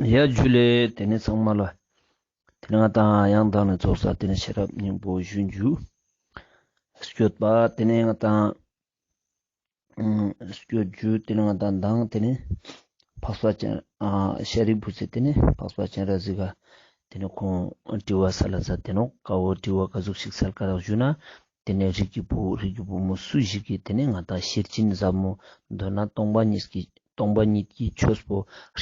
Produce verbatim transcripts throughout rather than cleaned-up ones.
ཡ་ཇུ་ལེ། ཏེ་ནེ་ཚང་མ་ལ་ཏེ་ནེ་ང་དང་ཡང་དང་ནེ་ཚོགས་ས་ཏེ་ནེ་ཤེས་རབ་སྙིང་པོ་ཞུ་ཞུ། སྐྱོད་པ་ཏེ་ནེ་ང་དང་ཨ་སྐྱོད་ཞུ། ཏེ་ནེ་ང་དང་མདང་ཏེ་ནེ་འཕགས་པ་སྤྱན་ཨ་ཤཱ་རིའི་བུ་ཚེ་ཏེ་ནེ་འཕགས་པ་སྤྱན་རས་གཟིགས་ག་ཏེ་ནེ་ཁོང་དྲི་བ་སལ་ལ་ཛད་དེ་ནོག། ཀ་བོ་དྲི་བ་ཀ་ཟུག་ཞིག་སལ་ཀ་རག་ཞུ་ན། ཏེ་ནེ་རིགས་ཀྱི་བུ་རིགས་ཀྱི་བུ་མོ་སུ་ཞིག་གི་ཏེ་ནེ་ང་དང་ཤེར་ཕྱིན་ཟབ་མོ་མདོར་ན་སྟོང་པ་ཉིད་ཀྱི་སྟོང་པ་ཉིད་ཀྱི་ཆོས་པོ་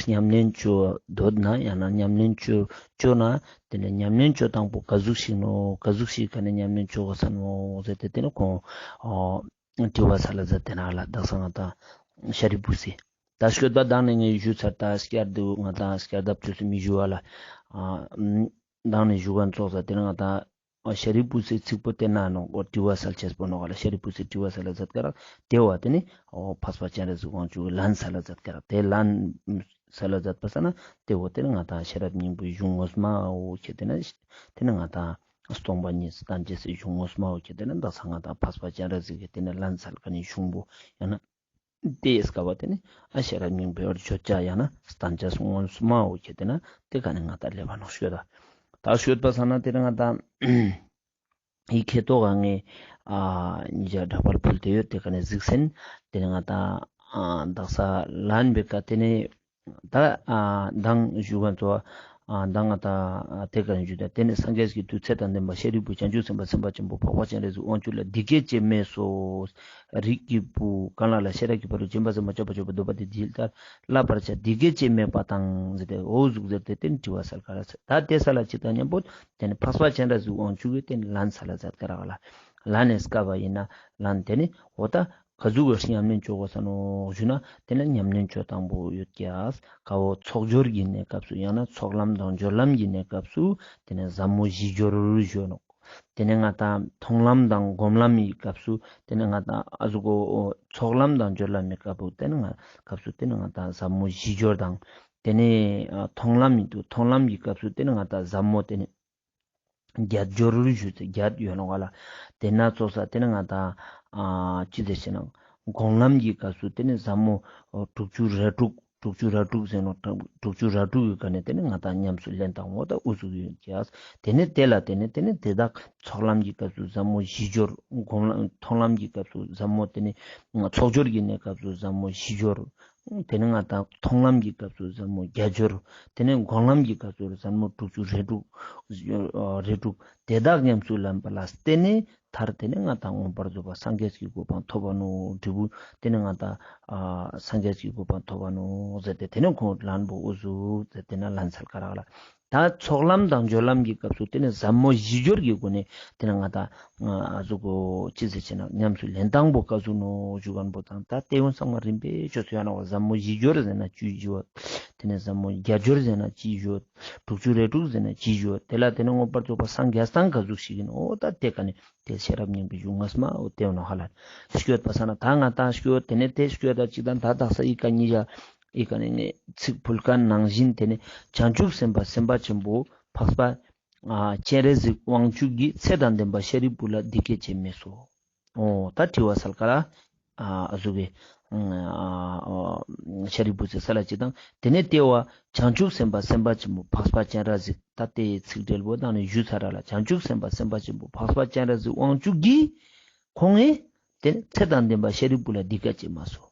ཉམས་ལེན་ཅོ་འདོད་ན་ཡང་ན་ཉམས་ལེན་ཅོ་ཅོ་ན་ཏེ་ནེ་ཉམས་ལེན་ཅོ་སྟངས་པོ་ཀ་ཟུག་ཞིག་ནོག། ཀ་ཟུག་ཞིག་ག་ནེ་ཉམས་ལེན་ཅོ་གོས་ས་ནོག་ཟེར་ཏེ་ཏེ་ནེ་ཁོང་ཨ་དྲི་བ་སལ་ལ་ཛད་དེ་ན་ལ་དག་ས་ང་དང་ཤཱ་རིའི་བུ་ཚེ། ད་སྐྱོད་པ་མདང་ནེ་ངས་ཞུ་ཚར། ད་སྐྱར་དུ་ང་དང་སྐྱར་ལྡབ་ཅོས་སེ་མི་ཞུ་བ་ལ། ཨ་མདང་ནེ་ཞུ་ག་ཚོགས་ས་ཏེ་ནེ་ང་དང་ཨ་ཤཱ་རིའི་བུ་ཚེ་ཚིག་པོ་ཏེ་ན་ནོག། འོ་དྲི་བ་སལ་ཅེས་པོ་ནོག་ག་ལ། ཤཱ་རིའི་བུ་ཚེ་དྲི་བ་སལ་ལ་ཛད་ཀ་རག། ཏེ་བོ་ཏེ་ནེ་འོ་འཕགས་པ་སྤྱན་རས་གཟིགས་དབང་ཕྱུག་གི་ལན་སལ་ལ་ཛད་ཀ་རག། ཏེ་ལན་སལ་ལ་ཛད་པ་ས་ན་ཏེ་བོ་ཏེ་ནེ་ང་དང་ཤེས་རབ་སྙིང་པོའི་གཞུང་ངོ་མ་བོ་ཁྱེར་ཏེ་ན་ཏེ་ནེ་ང་དང་སྟོང་པ་ཉིད་བསྟན་བྱེད་སི་གཞུང་ངོ་མ་བོ་ཁྱེར་ཏེ་ན་དག་ས་ང་དང་འཕགས་པ་སྤྱན་རས་གཟིགས་ཀྱི་ཏེ་ནེ་ལན་སལ་ཁན་ནི་གཞུང་པོ་ཡང་ན་ཏེ་སྐབས་པ་ཏེ་ནེ་ཨ་ཤེས་རབ་སྙིང་པོའི་བརྗོད་བྱ་ཡང་ན་བསྟན་བྱ་ངོ་མ་བོ་ཁྱེར་ཏེ་ན་ཏེ་ཀ་ནེ་ང་དང་ལེབ་བ་ནོག་ཤོད་ད། ད་ཤོད་པ་ས་ན་ཏེ་ནེ་ང་དང་ཨི་ཁེ་ཏོག་ག་ངས་ཨ་ཉིས་བརྒྱ་དྲག་པར་ཕུལ་ཏེ་ཡོད། ཏེ་ཀ་ནེ་གཟིགས་སེན། ཏེ་ནེ་ང་དང་ཨ་དག་ས་ལན་བེ་ཀ་ཏེ་ནེ་ད་ཨ་མདང་ཞུ་ག་ཚོགས་ཨ་མདང་ང་དང་ཨ་ཏེ་ཀ་ནེ་ཞུ་ད། ཏེ་ནེ་སངས་རྒྱས་ཀྱིས་དུས་ཚོད་དང་ལྡན་པ་ཤཱ་རིའི་བུ་བྱང་ཆུབ་སེམས་དཔའ་སེམས་དཔའ་ཆེན་པོ་འཕགས་པ་སྤྱན་རས་གཟིགས་དབང་ཕྱུག་ལ་འདི་སྐད་ཅེས་སྨྲས་སོ། རིགས་ཀྱི་བུ་གང་ལ་ལ་ཤེས་རབ་ཀྱི་ཕ་རོལ་ཏུ་ཕྱིན་པ་ཙམ་མ་སྐྱེས་པ་སྤྱོད་པ་འདོད་པ་དེས་འདི་ལྟར་བསླབ་པར་བྱ། འདི་སྐད་ཅེས་སྨྲས་པ་དང་ཟེར་ཏེ་འོ་ཟུག་ཟེར་ཏེ་ཏེ་ནེ་དྲི་བ་སལ་ཀ་རག་ཟེར། ད་ཏེ་སལ་ལ་ཅིག་དང་ཉམ་པོ་ཏེ་ནེ་འཕགས་པ་སྤྱན་རས་གཟིགས་དབང་ཕྱུག་གི་ཏེ་ནེ་ལན་སལ་ལ་ཛད་ཀ་རག་ག་ལ། ལན་ནེ་སྐབས་པ་ཨིན་ན་ལན་ཏེ་ནེ་འོ་ད་ཀ་ཟུག་གི་ཉམས་ལེན་ཅོ་གོས་ས་ནོག་ཞུ་ན་ཏེ་ནེ་ཉམས་ལེན་ཅོ་སྟངས་པོ་ཡོད་ཀྱག། ཀ་བོ་ཚོགས་སྦྱོར་གྱི་གནས་སྐབས་སུ་ཡང་ན་ཚོགས་ལམ་དང་སྦྱོར་ལམ་གྱི་གནས་སྐབས་སུ་ཏེ་ནེ་ཟབ་མོ་བཞི་སྦྱོར་ཞུ་ནོག། ཏེ་ནེ་ང་དང་མཐོང་ལམ་དང་སྒོམ་ལམ་གྱི་སྐབས་སུ་ཏེ་ནེ་ང་དང་ཨ་ཟུག་གོ་ཚོགས་ལམ་དང་སྦྱོར་ལམ་གྱི་སྐབས་སུ་ཏེ་ནེ་ང་སྐབས་སུ་ཏེ་ནེ་ང་དང་ཟབ་མོ་བཞི་སྦྱོར་དང་། ཏེ་ནེ་ཨ་མཐོང་ལམ་ཡིན་དུ་མཐོང་ལམ་གྱི་སྐབས་སུ་ཏེ་ནེ་ང་དང་ཟབ་མོ་ཏེ་ནེ་བརྒྱད་སྦྱོར་ཞུ་ཚེ་བརྒྱད་ཡོད་ནོག་ག་ལ། ཏེ་ནེ་ཚོགས་ས་ཏེ་ནེ་ང་དང་ཨ་ཅི་ཟེར་ཞེ་ན་སྒོམ་ལམ་གྱི་སྐབས་སུ་ཏེ་ནེ་ཟབ་མོ་ཨ་དྲུག་ཅུ་རེ་དྲུག་དྲུག་ཅུ་རེ་དྲུག་ཟེར་ནོག། དྲུག་ཅུ་རེ་དྲུག་གི་ཀ་ནེ་ཏེ་ནེ་ང་དང་ཉམས་སུ་ལེན་དང་འོ་ད་འུ་ཟུག་ཡོད་ཀྱག། ཏེ་ནེ་ཏེ་ལ་ཏེ་ནེ་ཏེ་ནེ་དེ་དག་ཚོགས་ལམ་གྱི་སྐབས་སུ་ཟབ་མོ་བཞི་སྦྱོར། སྒོམ་ལམ་མཐོང་ལམ་གྱི་སྐབས་སུ་ཟབ་མོ་ཏེ་ནེ་ཚོགས་སྦྱོར་གྱི་གནས་སྐབས་སུ་ཟབ་མོ་བཞི་སྦྱོར། ཏེ་ནེ་ང་དང་མཐོང་ལམ་གྱི་སྐབས་སུ་ཟབ་མོ་བརྒྱད་སྦྱོར། ཏེ་ནེ་སྒོམ་ལམ་གྱི་སྐབས་སུ་ཟབ་མོ་དྲུག་ཅུ་རེ་དྲུག་རེ་དྲུག་དེ་དག་ཉམས་སུ་ལེན་པ་ལ་བརྟེན་ནས་མཐར་ཏེ་ནེ་ང་དང་མངོན་པར་རྫོགས་པ་སངས་རྒྱས་ཀྱི་གོ་འཕང་ཐོབ་པ་ནོག། འབྲས་བུ་ཏེ་ནེ་ང་དང་ཨ་སངས་རྒྱས་ཀྱི་གོ་འཕང་ཐོབ་པ་ནོག་ཟེར་ཏེ་ཏེ་ནེ་ཁོང་ལན་པོ་འུ་ཟུག་ཟེར་ཏེ་ན་ལན་སལ་ཀ་རག་ལ། ད་ཚོགས་ལམ་དང་སྦྱོར་ལམ་གྱི་སྐབས་སུ་ཏེ་ནེ་ཟབ་མོ་བཞི་སྦྱོར་གྱི་སྒོ་ནས་ཏེ་ནེ་ང་དང་ཨ་ཟུག་གོ་ཅི་ཟེར་ཞེ་ན་ཉམས་སུ་ལེན་སྟངས་པོ་ཀ་ཟུག་ནོག་ཞུ་ཁན་པོ་དང་། ད་ཏེ་ཡོང་ཚང་མ་རིམ་པས་ཆོས་སུ་ཡང་ནོག། ཟབ་མོ་བཞི་སྦྱོར་ཟེར་ན་ཅི་ཞུ་ཡོད། ཏེ་ནེ་ཟབ་མོ་བརྒྱད་སྦྱོར་ཟེར་ན་ཅི་ཞུ་ཡོད། དྲུག་ཅུ་རེ་དྲུག་ཟེར་ན་ཅི་ཞུ་ཡོད། ཏེ་ལ་ཏེ་ནེ་མངོན་པར་རྫོགས་པ་སངས་རྒྱས་སྟངས་ཀ་ཟུག་ཞིག་ཨིན་ནོག། འོ་ད་ཏེ་ཀ་ནེ་ཏེ་ཤེས་རབ་སྙིང་པོའི་གཞུང་ངོ་མ་འོ་ཏེ་ཡོང་ནོག་ཧ་ལ། སྐྱོད་པ་ས་ན་ད་ང་དང་སྐྱོད་ཏེ་ནེ་ཏེ་སྐྱོད་ད་ཅིག་དང་ད་དག་ས་ཨི་ཀ་ཉིས་བརྒྱ་ཨི་ཀ་ནེ་ངས་ཚིག་ཕུལ་ཁན་ནང་བཞིན་ཏེ་ནེ་བྱང་ཆུབ་སེམས་དཔའ་སེམས་དཔའ་ཆེན་པོ་འཕགས་པ་ཨ་སྤྱན་རས་གཟིགས་དབང་ཕྱུག་གིས་ཚེ་དང་ལྡན་པ་ཤཱ་རིའི་བུ་ལ་འདི་སྐད་ཅེས་སྨྲས་སོ། འོ་ད་དྲི་བ་སལ་ཀ་རག། ཨ་ཨ་ཟུག་གི་ཨ་ཤཱ་རིའི་བུ་ཚེ་སལ་ལ་ཅིག་དང་། ཏེ་ནེ་ཏེ་བོ་བྱང་ཆུབ་སེམས་དཔའ་སེམས་དཔའ་ཆེན་པོ་འཕགས་པ་སྤྱན་རས་གཟིགས་ད་ཏེ་ཚིག་འགྲེལ་པོ་དང་ནི་ཞུ་ཚར་ར་ལ། བྱང་ཆུབ་སེམས་དཔའ་སེམས་དཔའ་ཆེན་པོ་འཕགས་པ་སྤྱན་རས་གཟིགས་དབང་ཕྱུག་གིས་ཁོང་ངི་ཏེ་ནེ་ཚེ་དང་ལྡན་པ་ཤཱ་རིའི་བུ་ལ་འདི་སྐད་ཅེས་སྨྲས་སོ།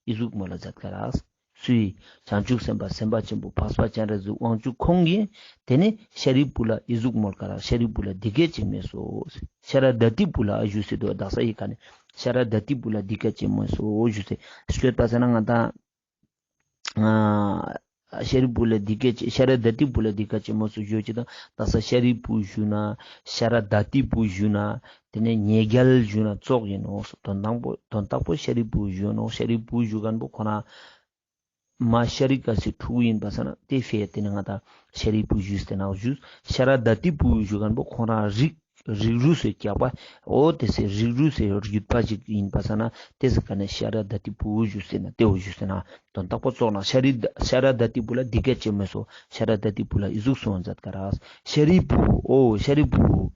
ཨི་ཟུག་མོལ་ལ་ཛད་ཀ་རག། སུའི་བྱང་ཆུབ་སེམས་དཔའ་སེམས་དཔའ་ཆེན་པོ་འཕགས་པ་སྤྱན་རས་གཟིགས་དབང་ཕྱུག་ཁོང་གིས་ཏེ་ནེ་ཤཱ་རིའི་བུ་ལ་ཨི་ཟུག་མོལ་ཀ་རག། ཤཱ་རིའི་བུ་ལ་འདི་སྐད་ཅེས་སྨྲས་སོ། ཤཱ་ར་དྭ་ཏིའི་བུ་ལ་ཨ་ཞུས་སེ་དོ་དག་ས་ཨི་ཀ་ནེ་ཤཱ་ར་དྭ་ཏིའི་བུ་ལ་འདི་སྐད་ཅེས་སྨྲས་སོ་ཞུས་སེ་སྐྱོད་པ་ས་ན་ང་དང་ཨ་ཤཱ་རིའི་བུ་ལ་འདི་སྐད་ཅེས་ཤཱ་ར་དྭ་ཏིའི་བུ་ལ་འདི་སྐད་ཅེས་སྨྲས་སོ་ཞུ་ཅེས་དང་དག་ས་ཤཱ་རིའི་བུ་ཞུ་ན་ཤཱ་ར་དྭ་ཏིའི་བུ་ཞུ་ན་ཏེ་ནེ་ཉེ་རྒྱལ་ཞུ་ན་ཙོགས་ཨིན་ནོག། དོན་དག་པོ་དོན་དག་པོ་ཤཱ་རིའི་བུ་ཞུ་ནོག། ཤཱ་རིའི་བུ་ཞུ་ཁན་པོ་ཁོ་རང་མ་ཤཱ་རི་ཀ་སི་ཕྲུ་གུ་ཨིན་པ་ས་ན་ཏེ་ཕིའ་ཏེ་ནེ་ང་དང་ཤཱ་རིའི་བུ་ཞུས་ཏེ་ན་ཞུས། ཤཱ་ར་དྭ་ཏིའི་བུ་ཞུ་ཁན་པོ་ཁོ་རང་རིགས་ རིགས་རུས་སི་རྒྱགས་པ། འོ་དེ་སི་རིགས་རུས་སི་རྒྱུད་པ་ཞིག་ཡིན་པ་སང་ན་དེ་སི་ཀ་ནེ་ཤ་ར་དྭ་ཏིའི་བུ་ཞུས་ཟེར་ན་དེ་བོ་ཞུས་ཟེར་ན། དོན་དག་པོ་ཙོགས་ན་ཤ་ར་དྭ་ཏིའི་བུ་ལ་འདི་སྐད་ཅེས་སྨྲས་སོ། ཤ་ར་དྭ་ཏིའི་བུ་ལ་འི་ཟུག་གསུངས་མཛད་ཀ་རག། ཤཱ་རིའི་བུ། འོ་ཤཱ་རིའི་བུ།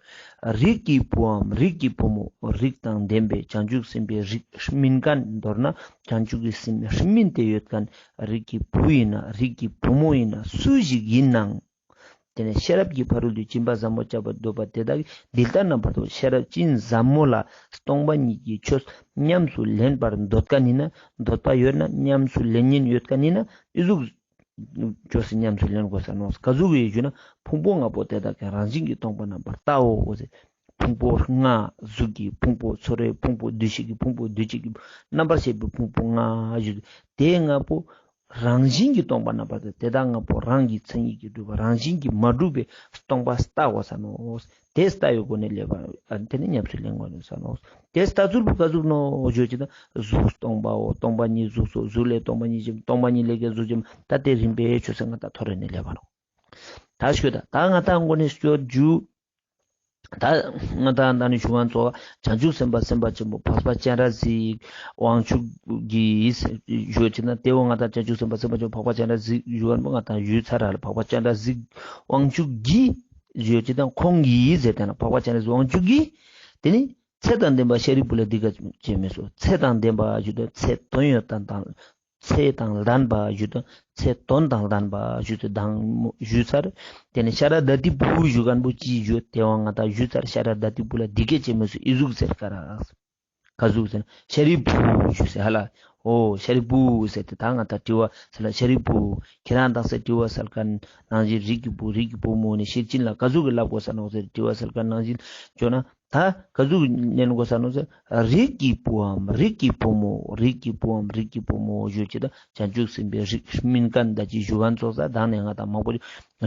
རིགས་ཀྱི་བུའམ་རིགས་ཀྱི་བུ་མོ། རིགས་དང་ལྡན་པའི་བྱང་ཆུབ་སེམས་དཔའི་རིགས་སྨིན་མཁན། མདོར་ན་བྱང་ཆུབ་ཀྱི་སེམས་སྨིན་ཏེ་ཡོད་མཁན་རིགས་ཀྱི་བུ་ཡིན་ན་རིགས་ཀྱི་བུ་མོ་ཡིན་ན་སུ་ཞིག་ཡིན་ནའང་། དེ་ནེ་ཤེས་རབ་ཀྱི་ཕ་རོལ་ཏུ་ཕྱིན་པ་ཟབ་མོ་སྤྱད་པར་འདོད་པ་དེ་དག་གིས་འདི་ལྟར་ན་བར་དུ་ཤེས་རབ་ཅན་ཟབ་མོ་ལ་སྟོང་པ་ཉིད་ཀྱི་ཆོས་ཉམས་སུ་ལེན་པར་འདོད་མཁན་ཡིན་ན། འདོད་པ་ཡོད་ན་ཉམས་སུ་ལེན་ཉེན་ཡོད་མཁན་ཡིན་ན་འི་ཟུག་ཆོས་སི་ཉམས་སུ་ལེན་དགོས་ས་ནོག། ག་ཟུག་གི་ཞུ་ན་ཕུང་པོ་ལྔ་པོ་དེ་དག་ཀྱང་རང་བཞིན་གྱིས་སྟོང་པ་རྣམ་པར་བལྟའོ་ཟེར། ཕུང་པོ་ལྔ། གཟུགས་ཀྱི་ཕུང་པོ། ཚོར་བའི་ཕུང་པོ། འདུ་ཤེས་ཀྱི་ཕུང་པོ། འདུ་བྱེད་ཀྱི་རྣམ་པར་ཤེས་པའི་ཕུང་པོ་ལྔ་ཞུ། དེ་ལྔ་པོ་རང་བཞིན་གྱིས་སྟོང་པ་རྣམ་པར་བལྟ། དེ་དག་ལྔ་པོ་རང་གི་མཚན་ཉིད་ཀྱིས་གྲུབ་པ་རང་བཞིན་གྱིས་མ་གྲུབ་པའི་སྟོང་པ་བལྟ་དགོས་ས་ནོག། དེ་བལྟ་བའི་སྒོ་ནས་ལེན་པ། ཨ་དེ་ནི་ཉམས་སུ་ལེན་དགོས་ས་ནོག། དེ་བལྟ་ཚུལ་པོ་ག་ཟུག་ནོག་ཞུ་ཅེ་ན། གཟུགས་སྟོང་པའོ། སྟོང་པ་ཉིད་གཟུགས་སོ། གཟུགས་ལས་སྟོང་པ་ཉིད་གཞན། སྟོང་པ་ཉིད་ལས་ཀྱང་གཟུགས་གཞན། ད་དེ་རིམ་པས་ཆོས་སེ་ང་ཏང་ཐོ་རེ་ནས་ལེན་པ་ནོག། ད་ཤོད་ད། ད་ང་ཏང་མགོ་ནས་ཤོད་རྒྱུ། ད་ང་ཏང་ད་ནི་ཞུ་བ་ཙོགས་བྱང་ཆུབ་སེམས་དཔའ་སེམས་དཔའ་ཆེན་པོ་འཕགས་པ་སྤྱན་རས་གཟིགས་དབང་ཕྱུག་གིས་ཞུ་ཅེ་ན། དེ་བོ་ང་ཏང་བྱང་ཆུབ་སེམས་དཔའ་སེམས་དཔའ་ཆེན་པོ་འཕགས་པ་སྤྱན་རས་གཟིགས་ཞུ་བ་ནི་ང་ཏང་ཞུ་ཚར་ར་ལ། འཕགས་པ་སྤྱན་རས་གཟིགས་དབང་ཕྱུག་གིས་ཞུ་ཅེ་ན་ཁོང་གིས་ཟེར་ཏེ་ན་འཕགས་པ་སྤྱན་རས་གཟིགས་དབང་ཕྱུག་གིས་དེ་ནི་ཚེ་དང་ལྡན་པ་ཤཱ་རིའི་བུ་ལ་འདི་སྐད་ཅེས་སྨྲས་སོ། ཚེ་དང་ལྡན་པ་ཞུ་དོ། ཚེ་དོན་ཡོད་དང་དང་། ཚེ་དང་ལྡན་པ་ཞུ་དོ། ཚེ་དོན་དང་ལྡན་པ་ཞུ་དོ་དང་ཞུ་ཚར། དེ་ནེ་ཤ་ར་དྭ་ཏིའི་བུ་ཞུ་མཁན་པོ་ཅི་ཞུ་དེ་བོ་ང་ཏང་ཞུ་ཚར། ཤ་ར་དྭ་ཏིའི་བུ་ལ་འདི་སྐད་ཅེས་སྨྲས་སོ་འི་ཟུག་ཟེར་ཀ་རག། ག་ཟུག་ཟེར་ན་ཤཱ་རིའི་བུ་ཞུ་ཟེར་ཧ་ལ། འོ་ཤཱ་རིའི་བུ་ཟེར་ཏེ་ད་ང་ཏང་དྲི་བ་སལ་ལ། ཤཱ་རིའི་བུ་ཁྱེད་རང་དག་ས་དྲི་བ་སལ་མཁན་ནང་བཞིན་རིགས་ཀྱི་བུ་རིགས་ཀྱི་བུ་མོ་ནི་ཤེར་ཕྱིན་ལ་ག་ཟུག་གི་ལབ་དགོས་ས་ནོག་ཟེར་དྲི་བ་སལ་མཁན་ནང་བཞིན་ཅོ་ན། ད་ག་ཟུག་ལེན་དགོས་ས་ནོག་ཟེར། རིགས་ཀྱི་བུའམ་རིགས་ཀྱི་བུ་མོ། རིགས་ཀྱི་བུའམ་རིགས་ཀྱི་བུ་མོ་ཞུ་ཅེ་ད་བྱང་ཆུབ་སེམས་དཔའི་རིགས་སྨིན་མཁན་ད་ཅི་ཞུ་མཁན་ཙོགས་ས་ད་ནེ་ང་ཏང་མང་པོ་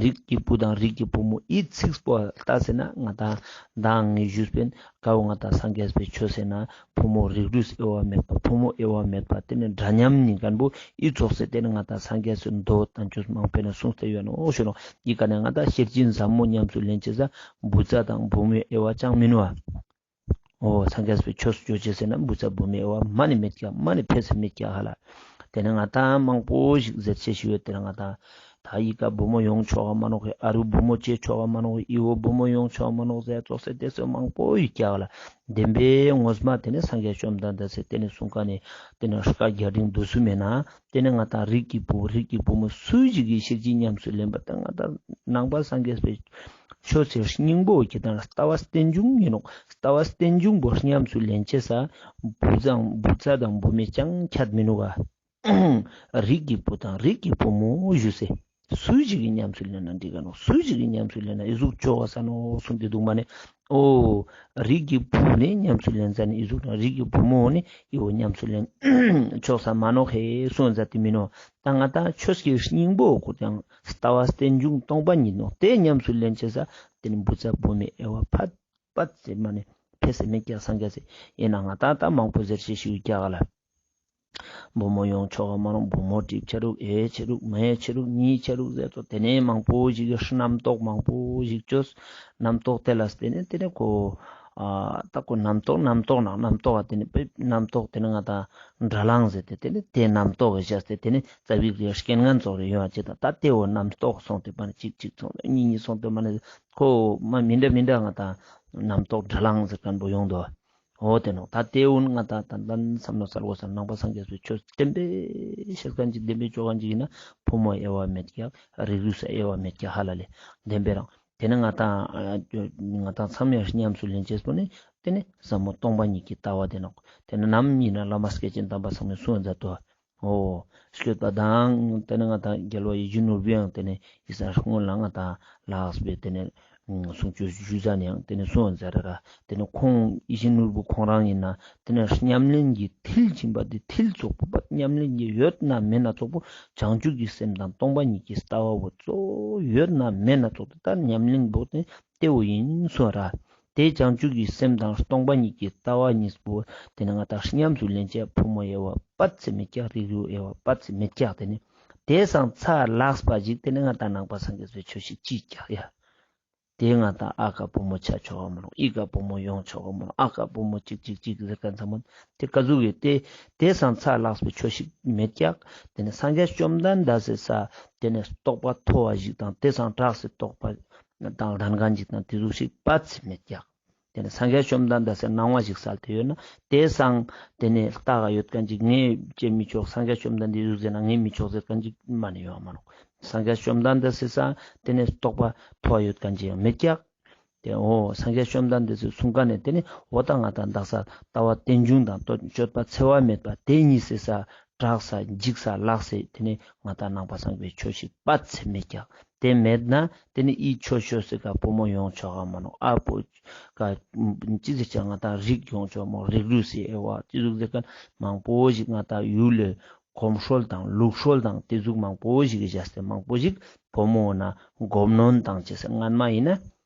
རིགས་ཀྱི་བུ་དང་རིགས་ཀྱི་བུ་མོ་འི་ཚིག་པོ་ལྟ་ཟེར་ན་ང་ཏང་ད་ངས་ཞུས་པིན། ཀ་བོ་ང་ཏང་སངས་རྒྱས་པའི་ཆོས་ཟེར་ན་བུ་མོ་རིགས་རུས་དབྱེ་བ་མེད་པ། བུ་མོ་དབྱེ་བ་མེད་པ། དེ་ནི་འདྲ་མཉམ་ཡིན་མཁན་པོ་འི་ཙོགས་སེ་དེ་ནི་ང་ཏང་སངས་རྒྱས་སི་མདོ་དང་ཆོས་མང་པོ་ནས་གསུངས་ཏེ་ཡོད་ནོག་ཞུ་ནོག། འི་ཀ་ནེ་ང་ཏང་ཤེར་ཕྱིན་ཟབ་མོ་ཉམས་སུ་ལེན་ཅེས་བུ་ཚ་དང་བུ་མོའི་དབྱེ་བ་ཅང་མིན་བ། འོ་སངས་རྒྱས་པའི་ཆོས་ཅོ་ཅེས་ཟེར་ན་བུ་ཚ་བུ་མོའི་དབྱེ་བ་མ་ནེ་མེད་ཀྱག། མ་ནེ་ཕེ་སེ་མེད་ཀྱག་ཧ་ལ། དེ་ནེ་ང་ཏང་མང་པོ་ཞིག་ཟེར་ཅེས་ཞིག་ཡོད། དེ་ནེ་ང་ཏང་ད་འི་ཀ་བུ་མོ་ཡོང་ཆོག་ག་མ་ནོག་གི། ཨ་རུ་བུ་མོ་ཅོ་ཆོག་ག་མ་ནོག་གི། འི་བོ་བུ་མོ་ཡོང་ཆོག་ག་མ་ནོག་ཟེར་ཙོགས་སེ་དེ་སོ་མང་པོ་ཡོད་ཀྱག་ལ། བདེན་པའི་ངོ་མ་དེ་ནེ་སངས་རྒྱས་བཅོམ་ལྡན་འདས་སི་དེ་ནེ་གསུང་ཀ་ནེ་དེ་ནེ་སྐད་རྒྱ་འབྲིང་བསྡུས་སུ་མེད་ན། དེ་ནེ་ང་ཏང་རིགས་ཀྱི་བུ་རིགས་ཀྱི་བུ་མོ་སུ་ཞིག་གིས་ཤེར་ཕྱིན་ཉམས་སུ་ལེན་པ་དང་ང་ཏང་ནང་པ་སངས་རྒྱས་པའི་ཆོས་སི་སྙིང་པོ་ཁྱེད་དང་ལྟ་བ་རྟེན་འབྱུང་ཡིན་ནོག། ལྟ་བ་རྟེན་འབྱུང་པོ་ཉམས་སུ་ལེན་ཅེས་བུ་ཚ་བུ་ཚ་དང་བུ་མོ་ཅང་ཁྱད་མི་ནུག་ག། རིགས་ཀྱི་བུ་དང་རིགས་ཀྱི་བུ་མོ་ཞུ་སེ། སུ་ཞིག་གིས་ཉམས་སུ་ལེན་ན་འགྲིག་ག་ནོག། སུ་ཞིག་གིས་ཉམས་སུ་ལེན་ན་འི་ཟུག་ཅོ་ག་ས་ནོག་གསུངས་ཏེ་འདུག་མ་ནེ། འོ། རིགས་ཀྱི་བུ་ནི་ཉམས་སུ་ལེན་ས་ནི་འི་ཟུག་དང་རིགས་ཀྱི་བུ་མོ་ནི་འི་བོ་ཉམས་སུ་ལེན་ཆོག་ས་མ་ནོག་ཧེ་གསུངས་ས་དེ་མིན་ནོག། ད་ང་ཏང་ཆོས་ཀྱི་སྙིང་པོ་ཁོ་ཡང་ལྟ་བ་རྟེན་འབྱུང་སྟོང་པ་ཉིད་ནོག། དེ་ཉམས་སུ་ལེན་ཅེས་དེ་ནི་བུ་ཚ་བུ་མོའི་དབྱེ་བ་ཕར་ཕར་ཟེར་མ་ནེ་ཕེ་སེ་མེད་ཀྱག་སངས་རྒྱས་སི། ཡིན་ན་ང་ཏང་ད་མང་པོ་ཟེར་ཅེས་ཞིག་ཡོད་ཀྱག་ལ། བུ་མོ་ཡོང་ཆོག་ག་མ་ནོག། བུ་མོ་གྲིབ་ཆ་རུག། ཨེ་ཆ་རུག། མེ་ཆ་རུག། གཉིད་ཆ་རུག་ཟེར་ཏོ་དེ་ནེ་མང་པོ་ཞིག་གི་རྣམ་རྟོག་མང་པོ་ཞིག་ཅོས། རྣམ་རྟོག་དེ་ལ་བརྟེན་ནེ་དེ་ནེ་ཁོ་ཨ་ད་ཁོ་རྣམ་རྟོག་རྣམ་རྟོག་ན་རྣམ་རྟོག་དེ་ནེ་རྣམ་རྟོག་དེ་ནེ་ང་ཏང་འདྲ་ལངས་ཟེར་ཏེ་དེ་ནེ་དེ་རྣམ་རྟོག་གི་བཞག་སྟེ་དེ་ནེ་རྩ་བིག་རེ་རྐྱེན་ངན་ཙོགས་རེ་ཡོང་བ་ཅེ་ད་ད་དེ་བོ་རྣམ་རྟོག་སོང་སྟེ་མ་ནེ་གཅིག་གཅིག་སོང་ནེ་གཉིས་གཉིས་སོང་སྟེ་མ་ནེ་ཁོ་མ་མི་འདྲ་མི་འདྲ་ང་ཏང་རྣམ་རྟོག་འདྲ་ལངས་ཟེར་མཁན་པོ་ཡོང་དོ། འོ་དེ་ནོག། ད་དེ་འུན་ང་ཏང་ཏན་ཏན་བསམ་བློ་གསལ་དགོས་ས། ནང་པ་སངས་རྒྱས་པའི་ཆོས་བདེན་པའི་ཤེས་མཁན་ཅིག་བདེན་པའི་ཅོ་མཁན་ཅིག་ཡིན་ན་བུ་མོ་དབྱེ་བ་མེད་ཀྱག། རིགས་རུས་དབྱེ་བ་མེད་ཀྱག་ཧ་ལ་ལེ། བདེན་པའི་རང་། དེ་ནེ་ང་ཏང་ང་ཏང་མཚམས་ཡང་ཉམས་སུ་ལེན་ཅེས་པོ་ནི་དེ་ནི་ཟབ་མོ་སྟོང་པ་ཉིད་ཀྱི་ལྟ་བ་དེ་ནོག། དེ་ནི་ནམ་ཡིན་ན་བླ་མ་སྐྱེས་ཆེན་དམ་པ་སངས་རྒྱས་གསུངས་མཛད་དོ། འོ། སྐྱོད་པ་དང་དེ་ནེ་ང་ཏང་རྒྱལ་བ་ཡིད་བཞིན་ནོར་བུ་ཡང་དེ་ནེ་ཡིད་སང་སྔོན་ལ་ང་ཏང་ལགས་པས་དེ་ནེ་གསུང་ཆོས་ཞུ་ས་ནེ་ཡང་དེ་ནེ་གསུང་མཛད་ར་ར། དེ་ནེ་ཁོང་ཡིད་བཞིན་ནོར་བུ་ཁོང་རང་ཡིན་ན་དེ་ནེ་ཉམས་ལེན་གྱི་མཐིལ་ཕྱིན་པ་དེ་མཐིལ་ཙོགས་པོ་པ་ཉམས་ལེན་གྱི་ཡོད་ན་མེད་ན་ཙོགས་པོ་བྱང་ཆུབ་ཀྱི་སེམས་དང་སྟོང་པ་ཉིད་ཀྱི་ལྟ་བ་བོ་གཙོ་བོ་ཡོད་ན་མེད་ན་ཙོགས་པོ་ད་ཉམས་ལེན་པོ་དེ་དེ་བོ་ཡིན་གསུང་ར། དེ་བྱང་ཆུབ་ཀྱི་སེམས་དང་སྟོང་པ་ཉིད་ཀྱི་ལྟ་བ་གཉིས་པོ་དེ་ནེ་ང་ཏང་ཉམས་སུ་ལེན་ཅེས་བུ་མོ་དབྱེ་བ་པད་ཚེ་མེད་ཀྱག། རིགས་རུས་དབྱེ་བ་པད་ཚེ་མེད་ཀྱག། དེ་ནེ་དེ་སང་ཚ་ལགས་པ་ཞིག་དེ་ནེ་ང་ཏང་ནང་པ་སངས་རྒྱས་པའི་ཆོས་ཤིག་ཅིག་ཀྱག་ཡ། དེ་ང་ཏང་ཨ་ཀ་བུ་མོ་ཆ་ཆོག་ག་མ་ནོག། ཨི་ཀ་བུ་མོ་ཡོང་ཆོག་ག་མ་ནོག། ཨ་ཀ་བུ་མོ་ཅིག་ཅིག་ཅིག་ཟེར་ཁན་ཚང་མ་དེ་ཀ་ཟུག་གི་དེ་དེ་སང་ཚ་ལགས་པའི་ཆོས་ཤིག་མེད་ཀྱག། དེ་ནས་སངས་རྒྱས་བཅོམ་ལྡན་འདས་སི་ས་དེ་ནས་རྟོགས་པ་མཐོ་བ་ཞིག་དང་དེ་སང་གྲགས་སི་རྟོགས་པ་དང་ལྡན་ཁན་ཞིག་དང་དེ་ཟུག་ཤིག་པ་ཚེ་མེད་ཀྱག། དེ་ནས་སངས་རྒྱས་བཅོམ་ལྡན་འདས་སི་སྣང་བ་ཞིག་སལ་ཏེ་ཡོད་ན་དེ་སང་དེ་ནས་ལྟ་ག་ཡོད་ཁན་ཅིག་ངས་ཅི་མི་ཆོག། སངས་རྒྱས་བཅོམ་ལྡན་འདས་ཟུག་ཟེར་ན་ངས་མི་ཆོག་ཟེར་ཁན་ཅིག་མ་ནེ་ཡོང་མ་ནོག། སངས་རྒྱས་བཅོམ་ལྡན་འདས་སི་ས་དེ་ནས་རྟོགས་པ་མཐོ་བ་ཡོད་ཁན་ཅིག་ཡང་མེད་ཀྱག། དེ་འོ་སངས་རྒྱས་བཅོམ་ལྡན་འདས་སི་གསུང་ཁན་ནི་དེ་ནི་འོ་ད་ང་ཏང་དག་ས་ལྟ་བ་རྟེན་འབྱུང་དང་སྤྱོད་པ་འཚེ་བ་མེད་པ་དེ་གཉིས་སི་ས་གྲགས་ས་འཇིགས་ས་ལགས་སི་དེ་ནི་ང་ཏང་ནང་པ་སངས་རྒྱས་པའི་ཆོས་ཤིག་པ་ཚེ་མེད་ཀྱག། དེ་མེད་ན་དེ་ནི་ཨི་ཆོས་ཆོས་སི་ཀ་བུ་མོ་ཡོང་ཆོག་ག་མ་ནོག། ཨ་བུ་ཀ་ཅི་ཟེར་ཆ་ང་ཏང་རིགས་ཡོང་ཆོག་མོ། རིགས་རུས་སི་དབྱེ་བ་ཅི་ཟུག་ཟེར་ཁན་མང་པོ་ཞིག་ང་ཏང་ཡུལ་ལི་གོམས་སྲོལ་དང་ལུགས་སྲོལ་དང་དེ་ཟུག་མང་པོ་ཞིག་གི་བཞག་སྟེ་མང་པོ་ཞིག་བུ་མོ་ན་སྒོམ་གནོན་དང་བཅས་སི་སྔན་མ་ཡིན་ན་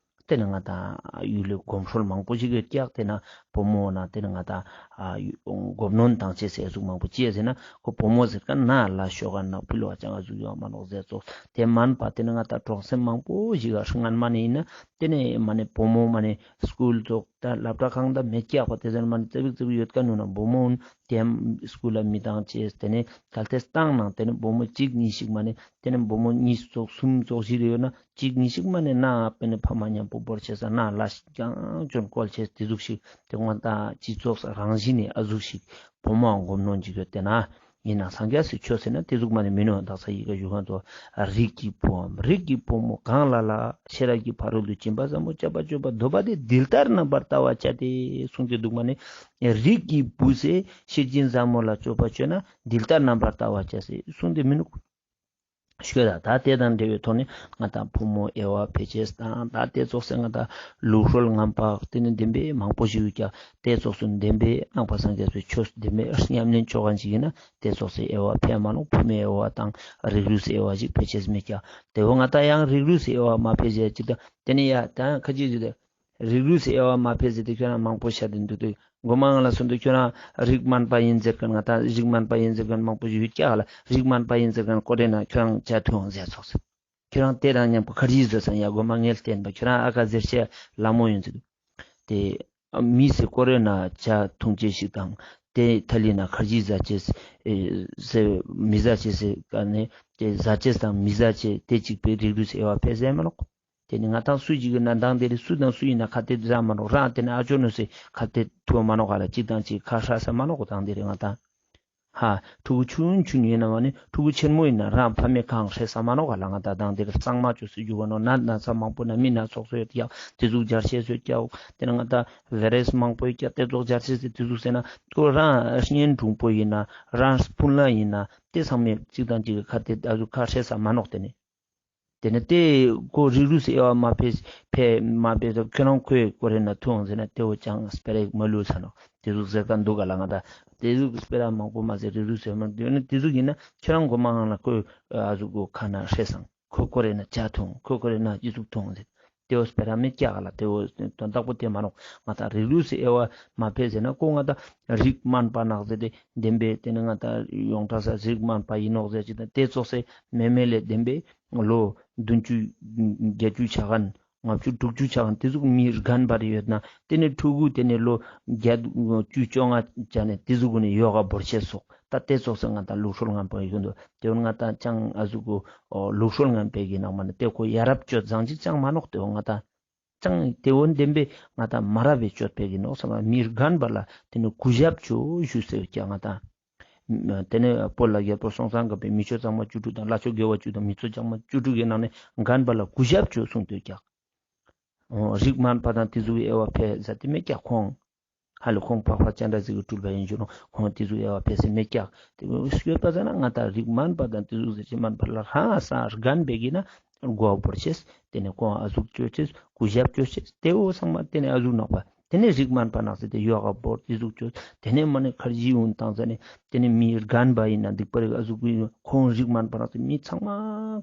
དེ་ནི་ང་ཏང་ཡུལ་ལི་གོམས་སྲོལ་མང་པོ་ཞིག་ཡོད་ཀྱག། དེ་ན་བུ་མོ་ན་དེ་ནི་ང་ཏང་ཨ་ཡུ་སྒོམ་གནོན་དང་བཅས་སི་ཟུག་མང་པོ་ཅི་ཡ་ཟེར་ན་ཁོ་བུ་མོ་ཟེར་ཁན་ན་ལ་ཤོ་ག་ན་ཕུལ་བ་ཅང་ཨ་ཟུག་ཡོང་མ་ནོག་ཟེར་ཙོགས། དེ་མན་པ་དེ་ནི་ང་ཏང་གྲོང་གསེབ་མང་པོ་ཞིག་ག་སྔན་མ་ནེ་ཡིན་ན་དེ་ནི་མ་ནེ་བུ་མོ་མ་ནེ་སྐུལ་ཙོགས་ད་སློབ་གྲྭ་ཁང་ད་མེད་ཀྱག་པ། དེ་ཟེར་མ་ནེ་ཙ་བིག་ཙ་བིག་ཡོད་ཁན་ནུ་ན་བུ་མོ་དེ་སྐུལ་ལ་མི་བཏང་ཅེས། དེ་ནི་གལ་ཏེ་བཏང་ནང་དེ་ནི་བུ་མོ་གཅིག་གཉིས་ཤིག་མ་ནེ་དེ་ནི་བུ་མོ་གཉིས་ཙོགས་གསུམ་ཙོགས་ཞིག་ཡོད་ན་གཅིག་གཉིས་ཤིག་མ་ནེ་ན་དཔེར་ན་ཕ་མ་མཉམ་པོ་བོར་ཅེས་ན་ལ་ཞིག་ཀྱང་ཅོན་བཀོལ་ཅེས་དེ་ཟུག་ཤིག་དེ་ང་ཏང་སྤྱི་ཚོགས་རང་བཞིན་ནི་ཨ་ཟུག་ཤིག་བུ་མོའང་སྒོམ་གནོན་ཅིག་ཡོད་དེ་ན། ཡིན་ན་སངས་རྒྱས་སི་ཆོས་ཟེར་ན་དེ་ཟུག་མ་ནེ་མིན་ནོག། དག་ས་ཡི་གེ་ཞུ་ཁན་ཚོ་རིགས་ཀྱི་བུའམ་རིགས་ཀྱི་བུ་མོ་གང་ལ་ལ་ཤེས་རབ་ཀྱི་ཕ་རོལ་ཏུ་ཕྱིན་པ་ཟབ་མོ་སྤྱད་པ་སྤྱོད་པ་འདོད་པ་དེ་འདི་ལྟར་རྣམ་པར་བལྟ་བར་བྱ་སྟེ་གསུངས་ཏེ་འདུག། མ་ནེ་རིགས་ཀྱི་བུ་ཟེར་ཤེར་ཕྱིན་ཟབ་མོ་ལ་སྤྱོད་པ་སྤྱོད་ན་འདི་ལྟར་རྣམ་པར་བལྟ་བར་བྱ་ཟེར་གསུངས་ཏེ་མི་ནུག། ཤོད་ད་ད་དེ་དང་འབྲེལ་བའི་ཐོག་ནས་ང་ཏང་བུ་མོ་དབྱེ་བ་ཕེ་ཅེས་དང་ད་དེ་ཙོགས་སེ་ང་ཏང་ལུགས་སྲོལ་ངན་པ་དེ་ནི་བདེན་པའི་མང་པོ་ཞིག་ཡོད་ཀྱག། དེ་ཙོགས་སུ་བདེན་པའི་ནང་པ་སངས་རྒྱས་པའི་ཆོས་བདེན་པའི་ཉམས་ལེན་ཆོ་ག་ཞིག་ཡིན་ན་དེ་ཙོགས་སེ་དབྱེ་བ་ཕེ་མ་ནོག། བུ་མོའི་དབྱེ་བ་དང་རིགས་རུས་སི་དབྱེ་བ་ཞིག་ཕེ་ཅེས་མེད་ཀྱག། དེ་བོ་ང་ཏང་ཡང་རིགས་རུས་སི་དབྱེ་བ་མ་ཕེ་ཅེས་ཅིག་དང་དེ་ནི་ཡ་ད་ཁ་ཅིག་ཞིག་དེ་རིགས་རུས་སི་དབྱེ་བ་མ་ཕེ་ཟེར་ཏེ་ཁྱོད་རང་མང་པོ་བཤད་དེ་འདུག་སྟེ། མགོ་མ་ང་ལ་སོང་དུས་ཁྱོད་རང་རིགས་དམན་པ་ཡིན་ཟེར་མཁན་ང་ཏང་རིགས་དམན་པ་ཡིན་ཟེར་མཁན་མང་པོ་ཞིག་ཡོད་ཀྱག་ལ། རིགས་དམན་པ་ཡིན་ཟེར་མཁན་ཀོ་རེ་ན་ཁྱོད་རང་ཆ་ཐུང་ཟེར་ཚོགས་ཟེར། ཁྱོད་རང་དེ་རང་མཉམ་པོ་ཁར་ཇི་ཟེར་སང་ཡ་མགོ་མ་ངས་བསྟན་པ་ཁྱོད་རང་ཨ་ཁ་ཟེར་ཤེས་ལ་མོ་ཡིན་ཟེར། དེ་མི་སེ་ཀོ་རེ་ན་ཆ་ཐུང་ཅེས་ཤིག་དང་དེ་ཐ་ལི་ན་ཁར་ཇི་ཟ་ཅེས་ཟེར་མི་ཟ་ཅེས་ཟེར་ག་ནས་དེ་ཟ་ཅེས་དང་མི་ཟ་ཅེས་དེ་གཅིག་པའི་རིགས་རུས་སི་དབྱེ་བ་ཕེ་ཟེར་མ་ནོག། དེ་ནི་ང་ཏང་སུ་ཞིག་གི་ན་མདང་དེ་རིང་སུ་དང་སུ་ཡིན་ན་ཁ་གཏད་ཟ་མ་ནོག། རང་དེ་ནི་ཨ་ཅོ་ནུ་སི་ཁ་གཏད་ཐུ་མ་ནོག་ག་ལ། གཅིག་དང་གཅིག་ཁ་ཧྲ་ས་མ་ནོག་ག། མདང་དེ་རིང་ང་ཏང་ཧ་ཕྲུ་གུ་ཆུན་ཆུན་ཡིན་ན་མ་ནི་ཕྲུ་གུ་ཆེན་མོ་ཡིན་ན་རང་ཕ་མའི་ཁ་ཧྲེ་ས་མ་ནོག་ག་ལ། ང་ཏང་མདང་དེ་རིང་གཙང་མ་ཅོས་སི་རྒྱུག་ག་ནོག། ན་ན་ཚ་མང་པོ་ན་མི་ན་ཚོགས་སོ་ཡོད་ཀྱག། དེ་ཟུག་སྦྱར་ཤེས་སོ་ཡོད་ཀྱག། དེ་ན་ང་ཏང་བེ་རེས་མང་པོ་ཡོད་ཀྱག། དེ་ཚོགས་སྦྱར་ཤེས་སི་དེ་ཟུག་ཟེར་ན་ཁོ་རང་གཉེན་དྲུང་པོ་ཡིན་ན་རང་སྤུན་ལ་ཡིན་ན་དེ་ཚང་མས་གཅིག་དང་གཅིག་གི་ཁ་གཏད་ཨ་ཟུག་ཁ་ཧྲེ་ས་མ་ནོག། དེ་ནི། དེ་ནི་དེ་ཁོ་རིགས་རུས་སི་དབྱེ་བ་མ་ཕེ་ཕེ་མ་ཕེ་ས་ཁྱོད་རང་ཁོའི་ཀོ་རེ་ན་ཐུང་ཟེར་ན་དེ་བོ་ཅང་སྤེ་ར་མ་ལུས་ས་ནོག། དེ་ཟུག་ཟེར་ཁན་འདུག་ག་ལ། ང་ཏང་དེ་ཟུག་སྤེ་ར་མང་པོ་མ་ཟེར་རིགས་རུས་སི་དབྱེ་བ་མ་དེ་ནི་དེ་ཟུག་ཡིན་ན་ཁྱོད་རང་མགོ་མ་ངང་ལ་ཁོའི་ཨ་ཟུག་གོ་ཁ་ན་ཧྲེ་སང་ཁོ་ཀོ་རེ་ན་ཆ་ཐུང་ཁོ་ཀོ་རེ་ན་ཅི་ཟུག་ཐུང་ཟེར། དེ་བོ་སྤེ་ར་མེད་ཀྱག་ག་ལ། དེ་བོ་དོན་དག་པོ་དེ་མ་ནོག། ང་ཏང་རིགས་རུས་སི་དབྱེ་བ་མ་ཕེ་ཟེར་ན་ཁོ་ང་ཏང་རིགས་དམན་པ་ནག་ཟེར་ཏེ་བདེན་པའི་དེ་ནི་ང་ཏང་ཡོངས་གྲགས་ས་རིགས་དམན་པ་ཡིན་ནོག་ཟེར་ཅིག་དང་དེ་ཙོགས་སེ་མེ་མེ་ལས་བདེན་པའི་ལོ་བདུན་ཅུ་བརྒྱད་ཅུ་ཆ་ཁན་ལྔ་བཅུ་དྲུག་ཅུ་ཆ་ཁན་དེ་ཟུག་མི་རྒན་པ་རེ་ཡོད་ན་དེ་ནི་ཕྲུ་གུ་དེ་ནི་ལོ་བརྒྱད་ཅུ་བཅོ་ལྔ་ཆ་ནས་དེ་ཟུག་གུ་ནི་ཡོ་ག་བོར་ཆེས་སོགས་ད་དེ་ཙོགས་སེ་ང་ཏང་ལུགས་སྲོལ་ངན་པ་ཡོད་འདུག། དེ་བོ་ང་ཏང་ཅང་ཨ་ཟུག་གུ་ལུགས་སྲོལ་ངན་པའི་གི་ནང་མ་ནི་དེ་ཁོ་ཡ་རབས་སྤྱོད་བཟང་ཅིག་ཅང་མ་ནོག། དེ་བོ་ང་ཏང་ཅང་དེ་བོ་བདེན་པའི་ང་ཏང་མ་རབས་པའི་སྤྱོད་པའི་གི་ནོག་སམ་མི་རྒན་པ་ལ་དེ་ནི་གུས་ཞབས་ཅོ་ཞུ་ཟེར་ཀྱག་ང་ཏང་། དེ་ནས་བོད་ལ་རྒྱལ་པོ་སྲོང་བཙན་སྒམ་པོས་མི་ཆོས་གཙང་མ་བཅུ་དྲུག་དང་བླ་མཆོད་དགེ་བ་བཅུ་དང་མི་ཆོས་གཙང་མ་བཅུ་དྲུག་གི་ནང་ནས་རྒན་པ་ལ་གུས་ཞབས་ཅོ་གསུངས་ཏེ་ཀྱག། རིགས་དམན་པ་དང་དེ་ཟུག་གི་དབྱེ་བ་ཕེ་ཟེར་ཏེ་མེད་ཀྱག་ཁོང་། ཧ་ལས་ཁོང་འཕགས་པ་སྤྱན་རས་གཟིགས་ཀྱི་སྤྲུལ་པ་ཡིན་ཞུ་ནོག། ཁོང་དེ་ཟུག་དབྱེ་བ་ཕེ་སེ་མེད་ཀྱག། དེ་བོ་སྐྱོད་པ་ཟེར་ན་ང་ཏང་རིགས་དམན་པ་དང་དེ་ཟུག་ཟེར་ཅེས་དམན་པ་ལ་རང་ས་རྒན་པའི་གི་ན་གོ་བ་བོར་ཆེས། དེ་ནས་ཁོང་ཨ་ཟུག་ཅོ་ཅེས་གུས་ཞབས་ཅོ་ཅེས་དེ་བོ་ཚང་མ་དེ་ནས་ཨ་ཟུག་ནོག་པ། དེ་ནས་རིགས་དམན་པ་ནག་ཟེར་ཏེ་ཡོ་ག་བོར་དེ་ཟུག་ཅོ། དེ་ནས་མ་ནི་ཁར་ཇི་ཡོང་བཏང་ཟེར་ནས་དེ་ནས་མི་རྒན་པ་ཡིན་ན་སྡིག་པ་རིགས་ཨ་ཟུག་གི་ཁོང་རིགས་དམན་པ་ནག་ཟེར་མི་ཚང་མ་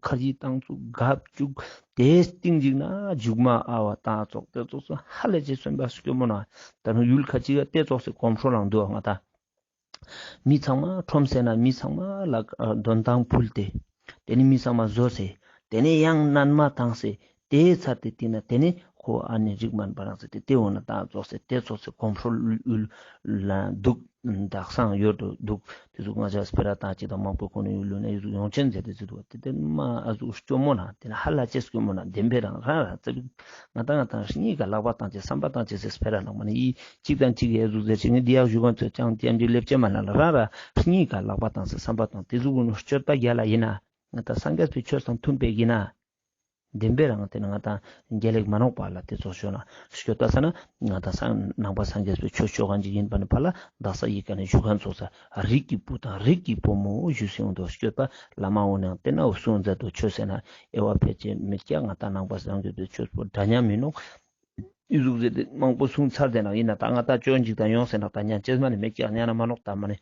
ཁར་ཇི་བཏང་ཚུགས་གབ་བཅུག། དེ་སྟིང་ཅིག་ན་མཇུག་མ་ཨ་བ་བཏང་ཙོགས་དེ་ཙོགས་སུ་ཧ་ལས་ཅེས་སོན་པ་སྐྱོ་མོ་ན། ད་རུང་ཡུལ་ཁ་ཅིག་ག་དེ་ཙོགས་སུ་གོམས་སྲོལ་ལང་འདུག་ང་ཏང་། མི་ཚང་མ་ཁྲོམ་སེ་ན་མི་ཚང་མ་ལ་ཨ་དོན་ཐང་ཕུལ་ཏེ། དེ་ནི་མི་ཚང་མ་བཟོ་སེ། དེ་ནི་ཡང་སྣན་མ་བཏང་སེ། དེའི་ཚར་ཏེ་དེ་ན་དེ་ནི་ཁོ་ཨ་ནི་རིག་མན་པ་རང་ཟེར་ཏེ་དེ་འོ་ན་ད་ཙོགས་སེ་དེ་ཙོགས་སེ་ཀོན་ཊྲོལ་ལ་འདུག་དག་སང་ཡོད་དུ་འདུག་དེ་ཟུག་ང་ཅག་སྤེ་ར་བཏང་ཅིག་དང་མང་པོ་ཁོ་ནི་ཡུལ་ལུ་ན་ཡུལ་ཡོང་ཆེན་ཟེར་ཏེ་ཟེར་དུ་དེ་དེ་མ་ཨ་ཟུག་སྐྱོ་མོ་ན་དེ་ན་ཧ་ལ་ཅེས་སྐྱོ་མོ་ན་བདེན་པའི་རང་རང་རང་ཙེ་ང་ཏང་ང་ཏང་གཉིས་ཀ་ལག་པ་བཏང་ཅེས་བསམ་པ་བཏང་ཅེས་སེ་སྤེ་ར་ནང་མ་ནི་ཡི་གཅིག་དང་གཅིག་ཡ་ཟུག་ཟེར་ཅིག་ནི་འདི་ཡག་ཞུ་གང་ཚོད་ཅང་ཅང་འདི་ལེབ་ཅེ་མ་ན་ལ་རང་རང་གཉིས་ཀ་ལག་པ་བཏང་སེ་བསམ་པ་བཏང་དེ་ཟུག་གུ་ནི་སྤྱོད་པ་རྒྱལ་ལ་ཡིན་ན་ང་ཏང་སངས་རྒྱས་པའི་ཆོས་དང་མཐུན་པའི་ཡིན་ན། བདེན་པའི་རང་དེ་ན་ང་ཏང་རྒྱལ་ལེགས་མ་ནོག་པ་ལ་དེ་ཙོགས་ཤོད་ན་སྐྱོད་པ་ས་ན་ང་ཏང་སང་ནང་པ་སངས་རྒྱས་པའི་ཆོས་ཆོས་གང་ཅིག་ཡིན་པ་ནི་ཕ་ལ་དག་ས་ཡི་ག་ནས་ཞུ་གང་ཚོགས་ས་རིགས་ཀྱི་བུ་དང་རིགས་ཀྱི་བུ་མོ་ཞུ་སེ་འོང་དོ་སྐྱོད་པ་བླ་མ་འོ་ནང་དེ་ན་འུ་སུང་མཛད་དོ་ཆོས་ཟེར་ན་ཨེ་བ་ཕལ་ཆེར་མེད་ཀྱག་ང་ཏང་ནང་པ་སངས་རྒྱས་པའི་ཆོས་པོ་འདྲ་མཉམ་མིན་ནོག་ཨི་ཟུག་ཟེར་ཏེ་མང་པོ་གསུངས་ཚར་ཏེ་ན་ཡིན་ན་ད་ང་ཏང་སྐྱོན་ཅིག་དང་ཡོང་ཟེར་ན་ད་ཉན་ཅེས་མ་ནི་མེད་ཀྱག་ཉན་ན་མ་ནོག་ད་མ་ནི་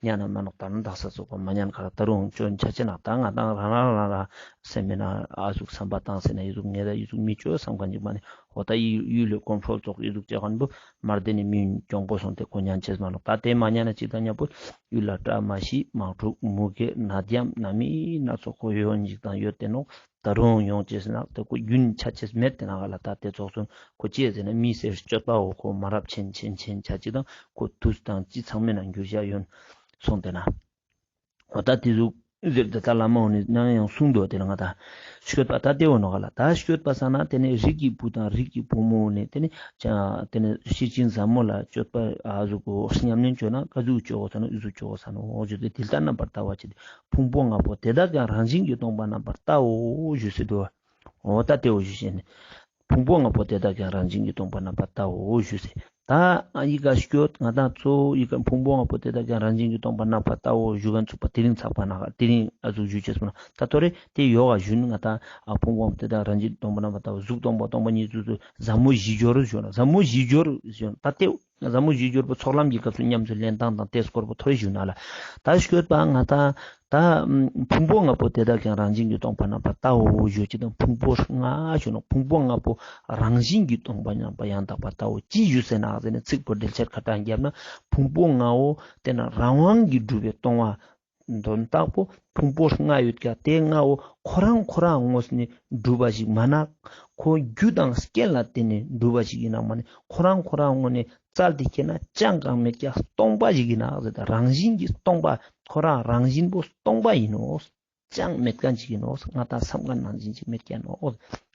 ཉན་ན་མ་ནོག་ད་ནི་དག་ས་ཚོགས་པ་མ་ཉན་ཁ་ད་རུང་སྐྱོན་ཆ་ཆེ་ན་ད་ང་ཏང་རང་རང་རང་རང་སེམས་མེད་ན་ཨ་ཟུག་བསམ་པ་བཏང་ཟེར་ན་ཨི་ཟུག་ངེ་ད་ཨི་ཟུག་མི་ཆོས་བསམ་མཁན་ཅིག་མ་ནི་འོ་ད་ཡུལ་ལས་ཀོན་ཊྲོལ་ཚོགས་ཨི་ཟུག་ཅེས་མཁན་པོ་མར་དེ་ནི་མི་གྱོང་པོ་སོང་སྟེ་ཁོ་ཉན་ཅེས་མ་ནོག་ད་དེ་མ་ཉན་ན་ཅིག་ད་ཉ་པོ་ཡུལ་ལ་བཀྲ་མ་ཤིས་མ་འཁྲུག་མུ་གེ་ན་རྒྱམ་ན་མི་སྣ་ཚོགས་ཁོ་ཡོང་ཅིག་དང་ཡོད་དེ་ནོག་ད་རུང་ཡོང་ཅེས་ན་དེ་ཁོ་རྒྱུན་ཆ་ཅེས་མེད་དེ་ན་ག་ལ་ད་དེ་ཚོགས་སོང་ཁོ་ཅི་ཟེར་ན་མི་སེར་སྤྱོད་པ་འོ་ཁོ་མ་རབས་ཆེན་ཆེན་ཆེན་ཆ་ཅིག་དང་ཁོ་དུས་དང་ཅི་ཚང་མེད་ན་འགྱུར་བྱ་ཡོང་སོང་དེ་ན། འོ་ད་དེ་ཟུག་ཟེར་ཏེ་ད་བླ་མ་འོ་ནི་ནང་ཡང་གསུང་དོ་དེ་ན་ང་ད་སྐྱོད་པ་ད་དེ་འོ་ནོ་ག་ལ་ད་སྐྱོད་པ་ས་ན་དེ་ནི་རིགས་ཀྱི་བུ་དང་རིགས་ཀྱི་བུ་མོ་འོ་ནི་དེ་ནི་ཅ་དེ་ནི་ཤེར་ཕྱིན་ཟབ་མོ་ལ་སྤྱོད་པ་ཨ་ཟུག་གོ་ཉམས་ལེན་བཅོས་ན་ཀ་ཟུག་བཅོ་གོ་ས་ནོ་ཨི་ཟུག་བཅོ་གོ་ས་ནོ་འོ་ཟུག་དེ་དེ་ལྟ་རྣམ་པར་ལྟ་བ་ཅི་སྟེ། ཕུང་པོ་ལྔ་པོ་དེ་དག་ཀྱང་རང་བཞིན་གྱིས་སྟོང་པར་རྣམ་པར་བལྟའོ་ཞུ་ཟེར་དུ། འོ་ད་དེ་འོ་ཞུ་ཞེས་ནས། ཕུང་པོ་ལྔ་པོ་དེ་དག་ཀྱང་རང་བཞིན་གྱིས་སྟོང་པར་རྣམ་པར་བལྟའོ་ཞུ་ཟེར། ད་ཨ་ཡི་ག་སྐྱོད་ང་ཏང་གཙོ་བོ་ཡི་ག་ཕུང་པོ་ལྔ་པོ་དེ་དག་ཀྱང་རང་བཞིན་གྱིས་སྟོང་པར་རྣམ་པར་བལྟའོ་ཞུ་ག་ཚུགས་པ་དེ་རིང་ཚགས་པ་ན་ག་དེ་རིང་ཨ་ཟུག་ཞུ་ཅེས་པོ་ན་ད་ཐོ་རེ་དེ་ཡོ་ག་ཞུ་ནི་ང་ཏང་ཨ་ཕུང་པོ་ལྔ་པོ་དེ་དག་རང་བཞིན་གྱིས་སྟོང་པར་རྣམ་པར་བལྟའོ་གཟུགས་སྟོང་པ་སྟོང་པ་ཉིད་དུ་ཟབ་མོ་བཞི་སྦྱོར་ཞུ་ན་ཟབ་མོ་བཞི་སྦྱོར་ཞུ་ན་ད་དེ། ཟབ་མོ་བཞི་སྦྱོར་པོ་ཚོགས་ལམ་གྱི་སྐབས་སུ་ཉམས་སུ་ལེན་སྟངས་དང་དེ་སྐོར་པོ་ཐོ་རེ་ཞུ་ན་ལ། ད་སྐྱོད་པ་ང་ད་ད་ཕུང་པོ་ལྔ་པོ་དེ་དག་ཀྱང་རང་བཞིན་གྱིས་སྟོང་པར་རྣམ་པར་བལྟའོ་ཞུ་ཅི་དང་ཕུང་པོ་ལྔ་ཞུ་ན་ཕུང་པོ་ལྔ་པོ་རང་བཞིན་གྱིས་སྟོང་པར་རྣམ་པར་ཡང་དག་པར་བལྟའོ་ཅི་ཞུ་ཟེར་ན་ཟེར་ནས་ཚིག་པོ་འགྲེལ་བཤད་ཁ་ཏང་བརྒྱབ་ན་ཕུང་པོ་ལྔ་བོ་དེ་ན་རང་དབང་གིས་གྲུབ་པའི་སྟོང་པ། དོན་དག་པོ་ཕུང་པོ་ལྔ་ཡོད་ཀྱག་དེ་ལྔ་བོ་ཁོ་རང་ཁོ་རང་ངོས་ནས་གྲུབ་པ་ཞིག་མ་ནོག་ཁོ་རྒྱུ་དང་རྐྱེན་ལ་བརྟེན་ནས་གྲུབ་པ་ཞིག་ཡིན་ན་མ་ནི་ཁོ་རང་ཁོ་རང་ངོས་ནས་བཙལ་ཏེ་ཁྱེར་ན་ཅང་གང་མེད་ཀྱག་སྟོང་པ་ཞིག་ཡིན་ན་ཟེར་ཏེ་རང་བཞིན་གྱིས་སྟོང་པ་ཁོ་རང་རང་བཞིན་པོ་སྟོང་པ་ཡིན་ནོག་ཅང་མེད་མཁན་ཞིག་ཡིན་ནོག་ང་ཏང་བསམ་མཁན་ནང་བཞིན་ཞིག་མེད་ཀྱག་ནོག་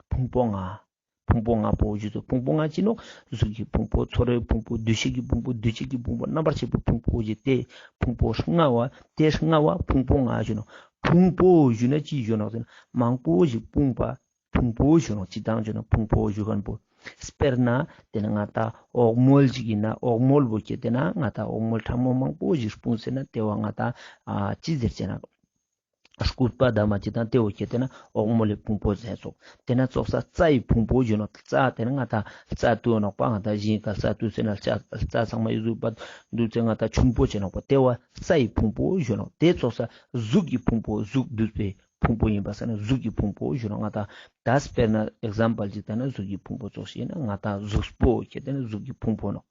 ཕུང་པོ་ལྔ། ཕུང་པོ་ལྔ་པོ་ཞུ་ཚོ་ཕུང་པོ་ལྔ་ཅི་ནོག་གཟུགས་ཀྱི་ཕུང་པོ་ཚོར་བའི་ཕུང་པོ་འདུ་ཤེས་ཀྱི་ཕུང་པོ་འདུ་བྱེད་ཀྱི་ཕུང་པོ་རྣམ་པར་ཤེས་པའི་ཕུང་པོ་ཞེས་ཏེ་ཕུང་པོ་ལྔ་བ་དེ་ལྔ་བ་ཕུང་པོ་ལྔ་ཞུ་ནོག་ཕུང་པོ་ཞུ་ན་ཅི་ཞུ་ནོག་ཟེར་ན་མང་པོ་ཞིག་སྤུངས་པ་ཕུང་པོ་ཞུ་ནོག་ཅི་དང་ཞུ་ན་ཕུང་པོ་ཞུ་མཁན་པོ། དཔེར་ན་དེ་ན་ང་ཏང་འོག་མོལ་ཅིག་ཡིན་ན་འོག་མོལ་པོ་ཁྱེར་ཏེ་ན་ང་ཏང་འོག་མོལ་ཕྲ་མོ་མང་པོ་ཞིག་སྤུངས་ཟེར་ན་དེ་བ་ང་ཏང་ཨ་ཅི་ཟེར་ཅེ་ན། སྐུད་པ་དང་མ་ཅི་དང་དེ་བོ་ཁྱེར་ཏེ་ན་འོག་མོལ་ལི་ཕུང་པོ་ཟེར་སོགས། དེ་ན་ཙོགས་ས་རྩ་ཡི་ཕུང་པོ་ཞུ་ནོག་རྩ་དེ་ན་ང་ཏང་རྩ་ཏུ་ནོག་པ་ང་ཏང་ཞིང་ཁ་རྩ་ཏུ་ཟེར་ན་རྩ་རྩ་ཚང་མ་ཡི་གཟུགས་པ་འདུག་ཚེ་ང་ཏང་ཆུན་པོ་བྱེད་ནོག་པ་དེ་བ་རྩ་ཡི་ཕུང་པོ་ཞུ་ནོག་དེ་ཙོགས་ས་གཟུགས་ཀྱི་ཕུང་པོ་གཟུགས་འདུས་པའི་ཕུང་པོ་ཡིན་པ་ས་ན་གཟུགས་ཀྱི་ཕུང་པོ་ཞུ་ནོག་ང་ཏང་ད་དཔེར་ན་ཨེག་ཛམ་པལ་ཅིག་ད་ན་གཟུགས་ཀྱི་ཕུང་པོ་ཙོགས་ཤིག་ཡིན་ན་ང་ཏང་གཟུགས་པོ་ཁྱེར་ཏེ་ན་གཟུགས་ཀྱི་ཕུང་པོ་ནོག་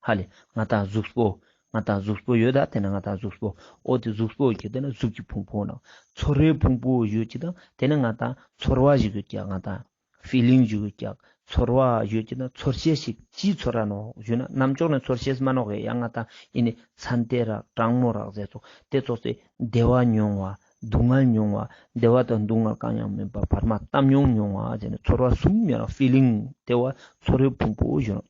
ཧ་ལེ། ང་ཏང་གཟུགས་པོ། ང་ཏང་གཟུགས་པོ་ཡོད་ད་དེ་ན་ང་ཏང་གཟུགས་པོ། འོ་དེ་གཟུགས་པོ་ཁྱེར་ཏེ་ན་གཟུགས་ཀྱི་ཕུང་པོ་ནོག་ཚོར་བའི་ཕུང་པོ་ཡོད་ཅི་དང་དེ་ན་ང་ཏང་ཚོར་བ་ཞིག་ཡོད་ཀྱག་ང་ཏང་ཕི་ལིང་ཞིག་ཡོད་ཀྱག་ཚོར་བ་ཡོད་ཅི་དང་ཚོར་ཤེས་ཤིག་ཅི་ཚོར་ར་ནོག་ཞུ་ན་རྣམ་ཅོག་ནས་ཚོར་ཤེས་མ་ནོག་གི་ཡང་ང་ཏང་ཡིན་ནི་ཚན་ཏེ་རག་གྲང་མོ་རག་ཟེར་ཚོགས་དེ་ཚོགས་སེ་བདེ་བ་མྱོང་བ་སྡུག་བསྔལ་མྱོང་བ་བདེ་བ་དང་སྡུག་བསྔལ་གང་ཡང་མིན་པ་བར་མ་བཏང་མྱོང་མྱོང་བ་ཟེར་ནས་ཚོར་བ་གསུམ་ཡོད་ནོག་ཕི་ལིང་དེ་བ་ཚོར་བའི་ཕུང་པོ་ཞུ་ནོག་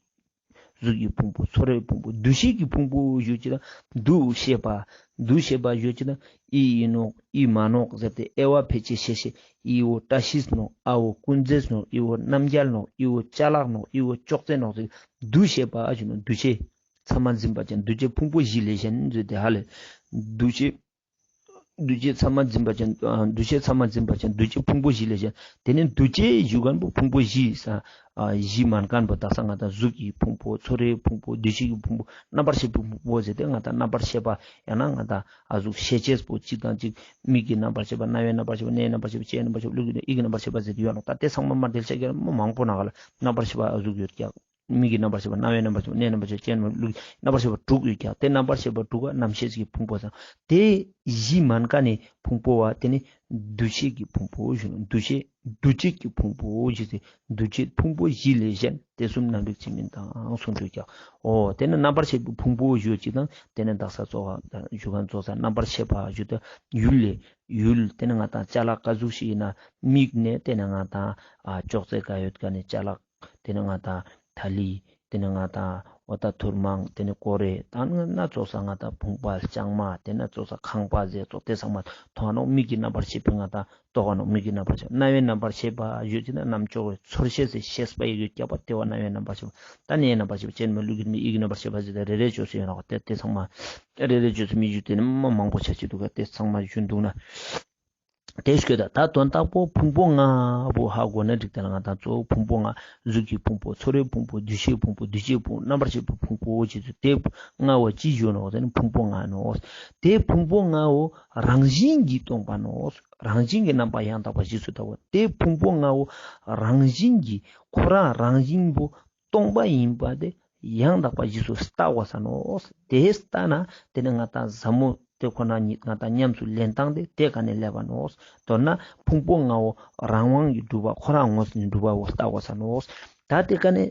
གཟུགས་ཀྱི་ཕུང་པོ་ཚོར་བའི་ཕུང་པོ་འདུ་ཤེས་ཀྱི་ཕུང་པོ་ཞུ་ཅི་ན་འདུ་ཤེས་པ། འདུ་ཤེས་པ་ཞུ་ཅི་ན་ཨི་ཡིན་ནོག་ཨི་མ་ནོག་ཟེར་ཏེ་དབྱེ་བ་ཕལ་ཆེར་ཕྱེ་ཤེས་ཨི་བོ་བཀྲ་ཤིས་ནོག་ཨ་བོ་ཀུན་མཛེས་ནོག་ཨི་བོ་རྣམ་རྒྱལ་ནོག་ཨི་བོ་ཅ་ལག་ནོག་ཨི་བོ་ཅོག་ཙེ་ནོག་ཟེར་འདུ་ཤེས་པ་ཞུ་ནོག་འདུ་བྱེད་ཚད་མར་འཛིན་པ་ཅན་འདུ་བྱེད་ཕུང་པོ་བཞི་ལས་གཞན་ཟེར་ཏེ་ཧ་ལེ། འདུ་བྱེད། འདུ་བྱེད་ཚད་མར་འཛིན་པ་ཅན་ཨ་འདུ་བྱེད་ཚད་མར་འཛིན་པ་ཅན་འདུ་བྱེད་ཕུང་པོ་བཞི་ལས་གཞན། དེ་ནི་འདུ་བྱེད་ཞུ་མཁན་པོ་ཕུང་པོ་བཞི་ས་ཨ་བཞི་མན་མཁན་པོ་དག་ས་ང་ཏང་གཟུགས་ཀྱི་ཕུང་པོ་ཚོར་བའི་ཕུང་པོ་འདུ་ཤེས་ཀྱི་ཕུང་པོ་རྣམ་པར་ཤེས་པའི་ཕུང་པོ་ཟེར་ཏེ་ང་ཏང་རྣམ་པར་ཤེས་པ་ཡང་ན་ང་ཏང་ཨ་གཟུགས་ཤེས་ཅེས་པོ་གཅིག་དང་གཅིག་མིག་གི་རྣམ་པར་ཤེས་པ་རྣ་བའི་རྣམ་པར་ཤེས་པ་སྣའི་རྣམ་པར་ཤེས་པ་ལྕེའི་རྣམ་པར་ཤེས་པ་ལུས་ཀྱི་ཡིད་ཀྱི་རྣམ་པར་ཤེས་པ་ཟེར་ཏེ་ཡོད་ནོག་ད་དེ་ཚང་མ་མ་འགྲེལ་བཤད་རྒྱག་མ་མང་པོ་ན་ག་ལ་རྣམ་པར་ཤེས་པ་ཨ་གཟུགས་ཡོད་ཀྱག་མིག་གི་རྣམ་པར་ཤེས་པ། རྣ་བའི་རྣམ་པར་ཤེས་པ། སྣའི་རྣམ་པར་ཤེས་པ། ལྕེའི་རྣམ་པར་ཤེས་པ། རྣམ་པར་ཤེས་པ་དྲུག་ཡོད་ཀྱག། དེ་རྣམ་པར་ཤེས་པ་དྲུག་ག་རྣམ་ཤེས་ཀྱི་ཕུང་པོ་ཟེར། དེ་བཞི་མན་ཀ་ནེ་ཕུང་པོ་བོ་དེ་ནི་འདུ་བྱེད་ཀྱི་ཕུང་པོ་ཞུ་ནོག། འདུ་བྱེད་འདུ་བྱེད་ཀྱི་ཕུང་པོ་ཞུ་སྟེ། འདུ་བྱེད་ཕུང་པོ་བཞི་ལས་གཞན་དེ་གསུམ་རྣམ་རིག་ཆོས་མིན་དང་གསུངས་ཏེ་ཀྱག། འོ་དེ་ནི་རྣམ་པར་ཤེས་པའི་ཕུང་པོ་ཞུ་ཅིག་དང་། དེ་ནི་དག་ས་ཙོགས་ཞུ་མཁན་ཙོགས་ས་རྣམ་པར་ཤེས་པ་ཞུ་སྟེ། ཡུལ་ལས་ཡུལ་དེ་ནི་ང་ཏང་ཅ་ལག་ག་ཟུག་ཞིག་ཡིན་ན་མིག་ནེ་དེ་ནི་ང་ཏང་ཨ་ཅོག་ཙེ་ག་ཡོད་ཀ་ནེ་ཅ་ལག། དེ་ནི་ང་ཏང་ཐ་ལི། དེ་ནི་ང་ཏང་འོ་ད་ཐུར་མང་། དེ་ནི་ཀོ་རེ། ད་ནི་སྣ་ཚོགས་ས་ང་ཏང་བུང་བ་ལྕང་མ། དེ་ནི་སྣ་ཚོགས་ས་ཁང་པ་ཟེར་ཙོགས་དེ་ཚང་མ་མཐོང་ང་ནོག། མིག་གི་རྣམ་པར་ཤེས་པས་ང་ཏང་རྟོགས་ང་ནོག། མིག་གི་རྣམ་པར་ཤེས། རྣ་བའི་རྣམ་པར་ཤེས་པ་ཞུ་ཅིག་ན་རྣམ་ཅོག་གི་ཚོར་ཤེས་སི་ཤེས་པ་ཡོད་ཀྱག་པ། དེ་བོ་རྣ་བའི་རྣམ་པར་ཤེས་པ། ད་སྣའི་རྣམ་པར་ཤེས་པ། ཅན་མ་ལུས་ཀྱི་མིག་ཡིད་ཀྱི་རྣམ་པར་ཤེས་པ་ཟེར་ཏེ་རེ་རེ་ཅོས་སེ་ཡོད་ནོག། དེ་དེ་ཚང་མ་རེ་རེ་ཅོས་སེ་མི་ཞུ། དེ་ནི་མ་མང་པོ་ཆ་ཅིག་འདུག་ག། དེ་ཚང་མ་ཞུ་འདུག་ན། དེ་སྐྱོད་ད། ད་དོན་དག་པོ་ཕུང་པོ་ལྔ་བོ་ཧ་གོ་ན་འགྲིག། དེ་ལ་ང་ཏང་གཙོ་བོ་ཕུང་པོ་ལྔ། གཟུགས་ཀྱི་ཕུང་པོ། ཚོར་བའི་ཕུང་པོ། འདུ་ཤེས་ཕུང་པོ། འདུ་བྱེད་ཕུང་པོ། རྣམ་པར་ཤེས་པའི་ཕུང་པོ་ཞེས་སུ། དེ་ལྔ་བོ་ཅི་ཞུ་ནོག་ཟེར་ན་ཕུང་པོ་ལྔ་ནོག། དེ་ཕུང་པོ་ལྔ་བོ་རང་བཞིན་གྱིས་སྟོང་པ་ནོག། རང་བཞིན་གྱིས་རྣམ་པ་ཡང་དག་པ་རྗེས་སུ་བལྟ་བ། དེ་ཕུང་པོ་ལྔ་བོ་རང་བཞིན་གྱིས་ཁོ་རང་རང་བཞིན་པོ་སྟོང་པ་ཡིན་པ་དེ་ཡང་དག་པ་རྗེས་སུ་བལྟ་དགོས་ས་ནོག། དེ་བལྟ་ན་དེ་ནི་ང་ཏང་ཟབ་མོ་དེ་ཁོ་ན་ཉིད་ང་ཏང་ཉམས་སུ་ལེན་སྟངས་དེ་དེ་ཀ་ནེ་སླེབ་བ་ནོག། མདོར་ན་ཕུང་པོ་ལྔ་བོ་རང་དབང་གིས་གྲུབ་པ། ཁོ་རང་ངོས་ནས་གྲུབ་པ་བོ་བལྟ་དགོས་ས་ནོག། ད་དེ་ཀ་ནེ་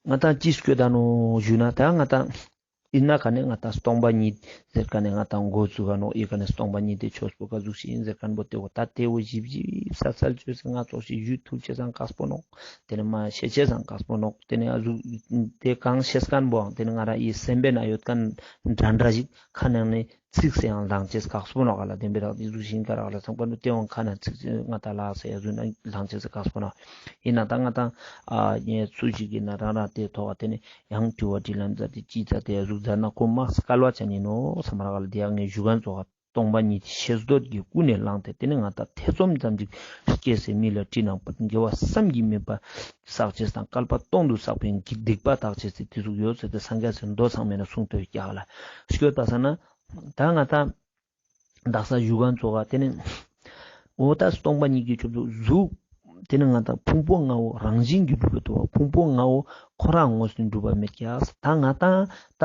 ང་ཏང་ཅི་སྐྱོད་ད་ནོག་ཞུ་ན། ད་ང་ཏང་ཡིན་ན་ཀ་ནེ་ང་ཏང་སྟོང་པ་ཉིད་ཟེར་ཀ་ནེ་ང་ཏང་འགོ་བཙུགས་ཀ་ནོག། ཡི་ཀ་ནེ་སྟོང་པ་ཉིད་དེ་ཆོས་པོ་ག་ཟུག་ཞིག་ཡིན་ཟེར་མཁན་པོ་དེ་བོ། ད་དེ་བོ་ཞིབ་ཞིབ་གསལ་གསལ་ཅོས་སེ་ང་ཙོགས་ཤིག་ཞུ་ཐུབ་ཅེས་སང་དཀགས་པོ་ནོག། དེ་ནི་མ་ཤེས་ཅེས་སང་དཀགས་པོ་ནོག། དེ་ནི་ཨ་ཟུག་དེ་གང་ཤེས་མཁན་པོའང་དེ་ནི་ང་རང་ཡི་སེམས་པའི་ནང་ཡོད་མཁན་འདྲ་འདྲ་ཞིག་ཁ་ནང་ནེ་ཚིག་སེ་ཡང་ལངས་ཅེས་དཀགས་པོ་ནོག་ག་ལ། བདེན་པའི་རང་དེ་ཟུག་ཞིག་ག་རག་ལ་ཚང་པ་ནུ་དེ་བོ་ཁ་ནང་ཚིག་སེ་ང་ཏང་ལ་སེ་ཡ་ཟུག་ན་ལངས་ཅེས་དཀགས་པོ་ནོག། ཡིན་ན་ད་ང་ཏང་ཨ་ངས་སུ་ཞིག་ཡིན་ན་རང་རང་དེ་ཐོག་ག་དེ་ནི་ཡང་དྲི་བ་དྲིས་ལན་མཛད་དེ་ཅི་མཛད་དེ་ཡ་ཟུག་མཛད་ན་ཁོ་མ་སྐལ་བ་ཅན་ཡིན་ནོག་བསམ་རག་ལ། དེ་ཡང་ངས་ཞུ་མཁན་ཙོགས་སྟོང་པ་ཉིད་ཤེས་འདོད་ཀྱིས་ཀུན་ནས་བསླངས་ཏེ། དེ་ནི་ང་ཏང་ཐེ་ཚོམ་ཙམ་ཅིག་སྐྱེས་སེ་མི་ལ་དྲིས་ན་དགེ་བ་བསམ་གྱིས་མེད་པ་བསགས་ཅེས་དང་། བསྐལ་པ་སྟོང་དུ་བསགས་པའི་སྡིག་པ་དག་ཅེས་སི་དེ་ཟུག་ཡོད་ཟེར་ཏེ་སངས་རྒྱས་སི་མདོ་ཚང་མའི་ནང་གསུངས་ཏེ་ཡོད་ཀྱག་ལ། སྐྱོད་ད་ས་ན་ད་ང་ཏང་དག་ས་ཞུ་མཁན་ཙོགས་ག་དེ་ནི་འོ་ད་སྟོང་པ་ཉིད་ཀྱི་ཆོས་སུ་གཟུགས། དེ་ནི་ང་ཏང་ཕུང་པོ་ལྔ་བོ་རང་བཞིན་གྱིས་གྲུབ་པ་དོ། ཕུང་པོ་ལྔ་བོ་ཁོ་རང་ངོས་ནས་གྲུབ་པ་མེད་ཀྱག། ད་ང་ཏང་ད་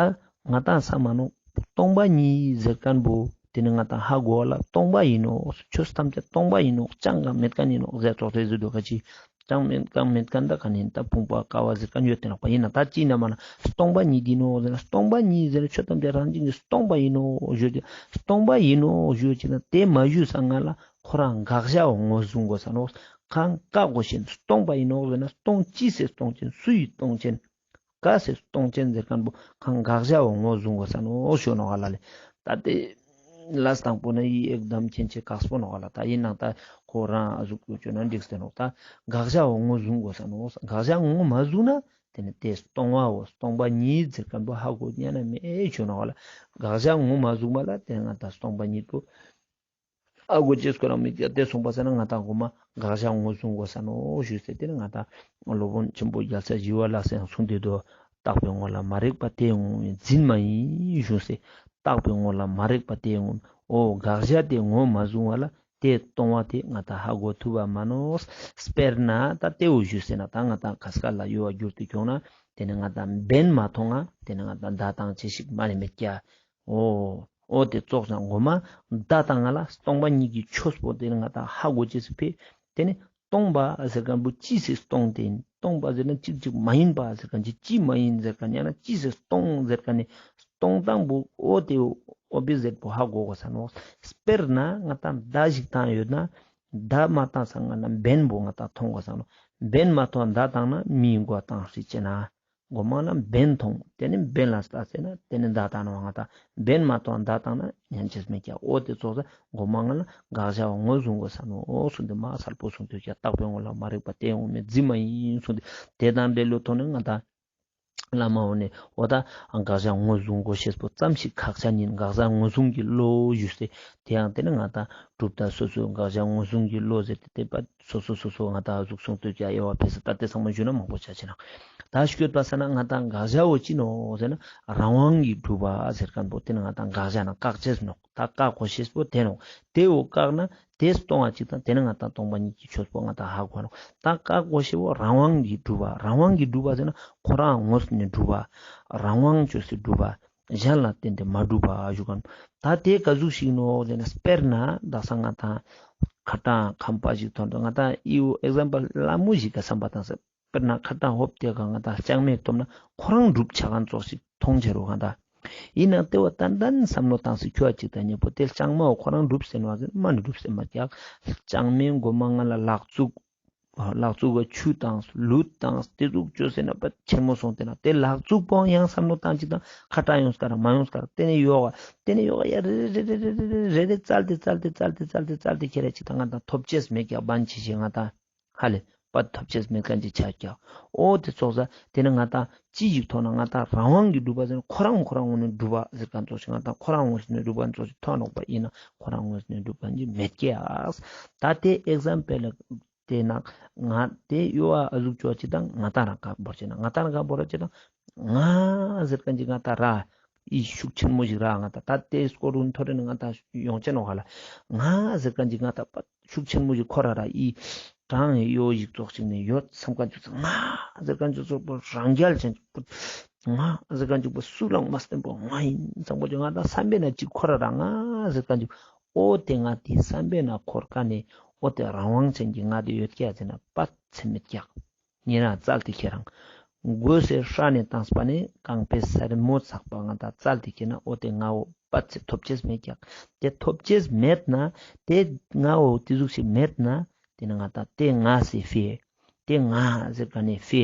ང་ཏང་ས་མ་ནོག། སྟོང་པ་ཉིད་ཟེར་མཁན་པོ་དེ་ནི་ང་ཏང་ཧ་གོ་བ་ལ་སྟོང་པ་ཡིན་ནོག། ཆོས་ཐམས་ཅད་སྟོང་པ་ཡིན་ནོག། ཅང་གང་མེད་མཁན་ཡིན་ནོག་ཟེར་ཙོགས་ཏེ་ཟེར་དུག་ག་ཅི། ཅང་མེད་གང་མེད་མཁན་ད་ག་ནི་ད་ཕུང་པོ་ཀ་བ་ཟེར་མཁན་ཡོད་དེ་ནོག་པ། ཡིན་ན་ད་ཅི་ན་མ་ན་སྟོང་པ་ཉིད་ཡིན་ནོག་ཟེར་ན། སྟོང་པ་ཉིད་ཟེར་ན་ཆོས་ཐམས་ཅད་རང་བཞིན་གྱིས་སྟོང་པ་ཡིན་ནོག་ཞུ་ཅིག། སྟོང་པ་ཡིན་ནོག་ཞུ་ཅིག་ན་དེ་མ་ཞུས་སྔ་ལ་ཁོ་རང་དགག་བྱའོ་ངོས་བཟུང་དགོས་ས་ནོག། གང་བཀག་དགོས་ཤེས་ན། སྟོང་པ་ཡིན་ནོག་ཟེར་ན་སྟོང་ཅི་སེ་སྟོང་ཅེན། སུ་ཡིས་སྟོང་ཅེན། ག་སེ་སྟོང་ཅེན་ཟེར་མཁན་པོ་གང་དགག་བྱའོ་ངོས་བཟུང་དགོས་ས་ནོག་ཞུ་ནོག་ག་ལ་ལེ། ད་དེ་ལས་དང་པོ་ན་ཡི་ཨེག་དམ་ཅན་ཆེ་དཀགས་པོ་ནོག་ག་ལ། ད་ཡིན་ནང་ད་ཁོ་རང་ཨ་ཟུག་ཅོ་ན་འགྲིག་སྟེ་ནོག། ད་དགག་བྱའོ་ངོས་བཟུང་དགོས་ས་ནོག། དགག་བྱ་ངོས་མ་བཟུང་ན་དེ་ནི་དེ་སྟོང་པའོ། སྟོང་པ་ཉིད་ཟེར་མཁན་པོ་ཧ་གོ་ཉན་ན་མེད་ཞུ་ནོག་ག་ལ། དགག་བྱ་ངོས་མ་བཟུང་བ་ལ་དེ་ང་ད་སྟོང་པ་ཉིད་པོ་ཨ་གོ་ཅེས་ཁོ་རང་མི་དེ་སོང་པ་ས་ན་ང་ཏང་གོ་མ་དགག་བྱ་ངོས་བཟུང་དགོས་ས་ནོག་ཞུས་ཏེ། དེ་ནི་ང་ཏང་སློབ་དཔོན་ཆེན་པོ་རྒྱལ་སྲས་ཞི་བ་ལྷ་སྲས་གསུངས་ཏེ་དུག། རྟག་པའི་ངོ་ལ་མ་རིག་པ་དེ་ངོམས་ནས་འཛིན་མ་ཡིན་ཞུས་ཏེ། རྟག་པའི་ངོ་ལ་མ་རིག་པ་དེ་ངོམས། འོ་དགག་བྱ་དེ་ངོས་མ་བཟུང་བ་ལ་དེ་སྟོང་པ་དེ་ང་ཏང་ཧ་གོ་ཐུབ་པ་མ་ནོག། དཔེར་ན་ད་དེ་བོ་ཞུས་ཟེར་ན་ད་ང་ཏང་ཁ་སྐལ་ལ་ཡོད་པ་གྱུར་ཏེ་ཁྱོང་ན་དེ་ནི་ང་ཏང་འབེན་མ་ཐོང་ང་དེ་ནི་ང་ཏང་བརྡ་བཏང་ཅེས་ཤིག་མ་ནེ་མེད་ཀྱག། འོ། འོ་དེ་ཙོགས་ས་གོ་མ་བརྡ་བཏང་ང་ལ་སྟོང་པ་ཉིད་ཀྱི་ཆོས་པོ་དེ་ནི་ང་ཏང་ཧ་གོ་ཅེས་སི་ཕི་དེ་ནི་སྟོང་པ་ཟེར་མཁན་པོ་ཅི་སེ་སྟོང་སྟེ་ཡིན། སྟོང་པ་ཟེར་ན་གཅིག་གཅིག་མ་ཡིན་པ་ཟེར་མཁན་ཅི་ཅི་མ་ཡིན་ཟེར་མཁན་ཡང་ན་ཅི་སེ་སྟོང་ཟེར་མཁན་ནི་སྟོང་སྟངས་པོ་འོ་དེ་འོ་བི་ཟེར་པོ་ཧ་གོ་དགོས་ས་ནོག། དཔེར་ན་ང་ཏང་བརྡ་ཞིག་བཏང་ཡོད་ན་བརྡ་མ་བཏང་ས་ང་ན་འབེན་པོ་ང་ཏང་ཐོང་དགོས་ས་ནོག། འབེན་མ་ཐོང་བརྡ་བཏང་ན་མིའི་མགོ་བཏང་སྲིད་ཅེ་ན། གོ་མ་ན་འབེན་ཐོང་། དེ་ནི་འབེན་ལ་ལྟ་ཟེར་ན་དེ་ནི་བརྡ་བཏང་ནོག་ང་ཏང་། འབེན་མ་ཐོང་བརྡ་བཏང་ན་ཉན་ཅེས་མེད་ཀྱག། འོ་དེ་ཙོགས་ས་གོ་མ་ང་ལ་དགག་བྱའོ་ངོས་བཟུང་དགོས་ས་ནོག། འོ་གསུངས་ཏེ་མ་གསལ་པོ་གསུངས་ཏེ་ཀྱག། རྟག་པའི་ངོ་ལ་མ་རིག་པ་དེ་ངོམས་ནས་འཛིན་མ་ཡིན་གསུངས་ཏེ། དེ་དང་འབྲེལ་ལོ་ཐོག་ནས་ང་ཏང་བླ་མ་འོ་ནས་འོ་ད་དགག་བྱ་ངོས་བཟུང་དགོས་ཤེས་པོ་ཙམ་ཞིག་ཁག་ཆེ་ཡིན། དགག་བྱ་ངོས་བཟུང་གི་བློ་ཞུས་ཏེ་དེ་ཡང་དེ་ནི་ང་ཏང་ གྲུབ་མཐའ་སོ་སོའི་དགག་བྱ་ངོས་བཟུང་གི་བློ་ཟེར་ཏེ་དེ་པ་སོ་སོ་སོ་སོ་ང་ཏང་གཟུགས་སོང་ལྟོས་ཀྱང་དབྱེ་བ་ཕེ་ས་ད་དེ་ཚང་མ་ཞུ་ན་མང་པོ་ཆ་ཆེ་ན། ད་སྐྱོད་པ་ས་ན་ང་ཏང་དགག་བྱ་བོ་ཅི་ནོག་ཟེར་ན་རང་དབང་གིས་གྲུབ་པ་ཟེར་མཁན་པོ་དེ་ནི་ང་ཏང་དགག་བྱ་ན་བཀག་ཅེས་ནོག། ད་བཀག་གོ་ཤེས་པོ་དེ་ནོག། དེ་བོ་བཀག་ན་དེ་སྟོང་བ་ཅིག་དང་དེ་ནི་ང་ཏང་སྟོང་པ་ཉིད་ཀྱི་ཆོས་པོ་ང་ཏང་ཧ་གོ་ནོག། ད་བཀག་གོ་ཤེས་པོ་རང་དབང་གིས་གྲུབ་པ། རང་དབང་གིས་གྲུབ་པ་ཟེར་ན་ཁོ་རང་ངོས་ནས་གྲུབ་པ། རང་དབང་ཅོས་སེ་གྲུབ་པ། གཞན་ལ་བརྟེན་ཏེ་མ་གྲུབ་པ་ཞུ་མཁན། ད་དེ་ག་ཟུག་ཞིག་ནོག་ཟེར་ན་དཔེར་ན་དག་ས་ང་ཏང་ཁ་ཏང་ཁམ་པ་ཞིག་ཐོན་ཏེ་ང་ཏང་ཨི་བོ་ཨེག་ཛམ་པལ་ལ་མོ་ཞིག་ག་བསམ་པ་བཏང་ས། དཔེར་ན་ཁ་ཏང་ཧོབ་དེ་ག་ང་ཏང་ལྕང་མའི་སྟོབས་ན་ཁོ་རང་འགྲུབ་ཆ་མཁན་ཙོགས་ཤིག་མཐོང་ཆེ་རུ་ག་ད། ཡིན་ནའང་དེ་བོ་ཏན་ཏན་བསམ་བློ་བཏང་སེ་ཁྱོད་ཅིག་དང་མཉམ་པོ་དེ་ལྕང་མ་བོ་ཁོ་རང་འགྲུབ་སེ་ནོག་ཟེར་ན་མ་ནི་འགྲུབ་སེ་མ་ཀྱག། ལྕང་མའི་མགོ་མ་ང་ལ་ལག་བཙུགས། ལག་བཙུགས་པ་ཆུ་དང་ལུད་དང་དེ་ཟུག་ཅོས་སེ་ན་པ་ཆེན་མོ་སོང་སྟེ་ན་དེ་ལག་བཙུགས་པོ་ཡང་བསམ་བློ་བཏང་ཅིག་དང་ཁ་ཏང་ཡོངས་ཀ་ར་མ་ཡོངས་ཀ་ར་དེ་ནས་ཡོག་ག་དེ་ནས་ཡོག་ག་ཡ་རེ་རེ་རེ་རེ་བཙལ་ཏེ་བཙལ་ཏེ་བཙལ་ཏེ་བཙལ་ཏེ་ཁྱེར་ར་ཅིག་དང་ང་ཏང་ཐོབ་ཅེས་མེད་ཀྱག་བན་ཆེ་ཆེ་ང་ཏང་ཧ་ལེ་པ་ཐོབ་ཅེས་མེད་མཁན་ཅིག་ཆ་ཀྱག། འོ་དེ་ཙོགས་ས་དེ་ནས་ང་ཏང་ཅི་ཞིག་མཐོང་ན་ང་ཏང་རང་དབང་གིས་གྲུབ་པ་ཟེར་ན་ཁོ་རང་ཁོ་རང་ངོས་ནས་གྲུབ་པ་ཟེར་མཁན་ཙོགས་ཤིག་ང་ཏང་ཁོ་རང་ངོས་ནས་གྲུབ་མཁན་ཙོགས་ཤིག་མཐོང་ནོག་པ། ཡིན་ན་ཁོ་རང་ངོས་ནས་གྲུབ་མཁན་ཅིག་མེད་ཀྱག། ད་དེ་ཨེག་ཛམ་པལ་དེ་ནང་ང་དེ་ཡོ་ཨ་ཨ་ཟུག་ཅོ་ཅིག་དང་ང་ཏང་རང་ཁ་བོར་ཅིག་ན་ང་ཏང་རང་ཁ་བོར་ཅིག་དང་ང་ཟེར་མཁན་ཅིག་ང་ཏང་ར་ཨི་ཤུགས་ཆེན་མོ་ཞིག་ར་ང་ཏང་ད་དེ་སྐོར་རུ་ཐོ་རེ་ནི་ང་ཏང་ཡོང་ཅེ་ནོག་ག་ལ། ང་ཟེར་མཁན་ཅིག་ང་ཏང་པ་ཤུགས་ཆེན་མོ་ཞིག་ཁོ་ར་ར་ཨི་གྲངས་ཡོ་ཞིག་ཙོགས་ཤིག་ནས་ཡོད་བསམ་མཁན་ཅིག་ང་ཟེར་མཁན་ཅིག་ཙོགས་པོ་རང་རྒྱལ་ཅན་ཅིག་པོ་ང་ཟེར་མཁན་ཅིག་པོ་སུ་ལའང་མ་བརྟེན་པོ་ང་ཡིན་བསམ་མཁན་ཅིག་ང་ཏང་བསམ་པའི་ན་ཅིག་ཁོ་ར་ར་ང་ཟེར་མཁན་ཅིག་འོ་དེ་ང་དེ་བསམ་པའི་ན་འཁོར་མཁན་ནི་འོ་དེ་རང་དབང་ཅན་གྱི་ང་དེ་ཡོད་ཀྱག་ཟེར་ན་པ་ཚེ་མེད་ཀྱག། ཉེ་རང་བཙལ་ཏེ་ཁྱེར་རང་། མགོ་སེ་སྲ་ནས་བཏངས་པ་ནས་རྐང་པའི་སེན་མོ་ཚག་པ་ང་ཏང་བཙལ་ཏེ་ཁྱེར་ན་འོ་དེ་ང་བོ་པ་ཚེ་ཐོབ་ཅེས་མེད་ཀྱག། དེ་ཐོབ་ཅེས་མེད་ན་དེ་ང་བོ་དེ་ཟུག་ཞིག་མེད་ན་དེ་ནི་ང་ཏང་དེ་ང་སེ་ཕི་དེ་ང་ཟེར་མཁན་ནི་ཕི་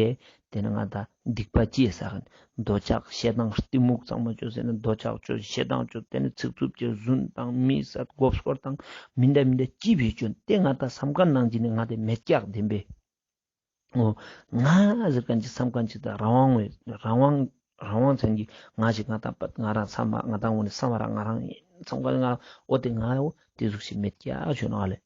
དེ་ནི་ང་ཏང་སྡིག་པ་ཅི་ཟ་གིན་འདོད་ཆགས་ཞེ་སྡང་གཏི་མུག་གཙང་མ་ཅོས་ཟེར་ན་འདོད་ཆགས་ཅོས་ཞེ་སྡང་ཅོས་དེ་ནི་ཚིག་རྩུབ་ཅོས་རྫུན་དང་མི་སད་མགོ་སྐོར་དང་མི་འདྲ་མི་འདྲ་ཅི་ཕི་ཅོས་དེ་ང་ཏང་བསམ་མཁན་ནང་བཞིན་ནི་ང་དེ་མེད་ཀྱག་བདེན་པས། འོ་ང་ཟེར་མཁན་ཅིག་བསམ་མཁན་ཅིག་དང་རང་དབང་བའི་རང་དབང་རང་དབང་ཅན་གྱི་ང་ཞིག་ང་ཏང་པ་ང་རང་བསམ་པ་ང་ཏང་འོ་ནི་བསམ་པ་རང་ང་རང་ཡིན་བསམ་མཁན་ང་འོ་དེ་ང་འོ་དེ་ཟུག་ཞིག་མེད་ཀྱག་ཞུ་ནོག་ལེ།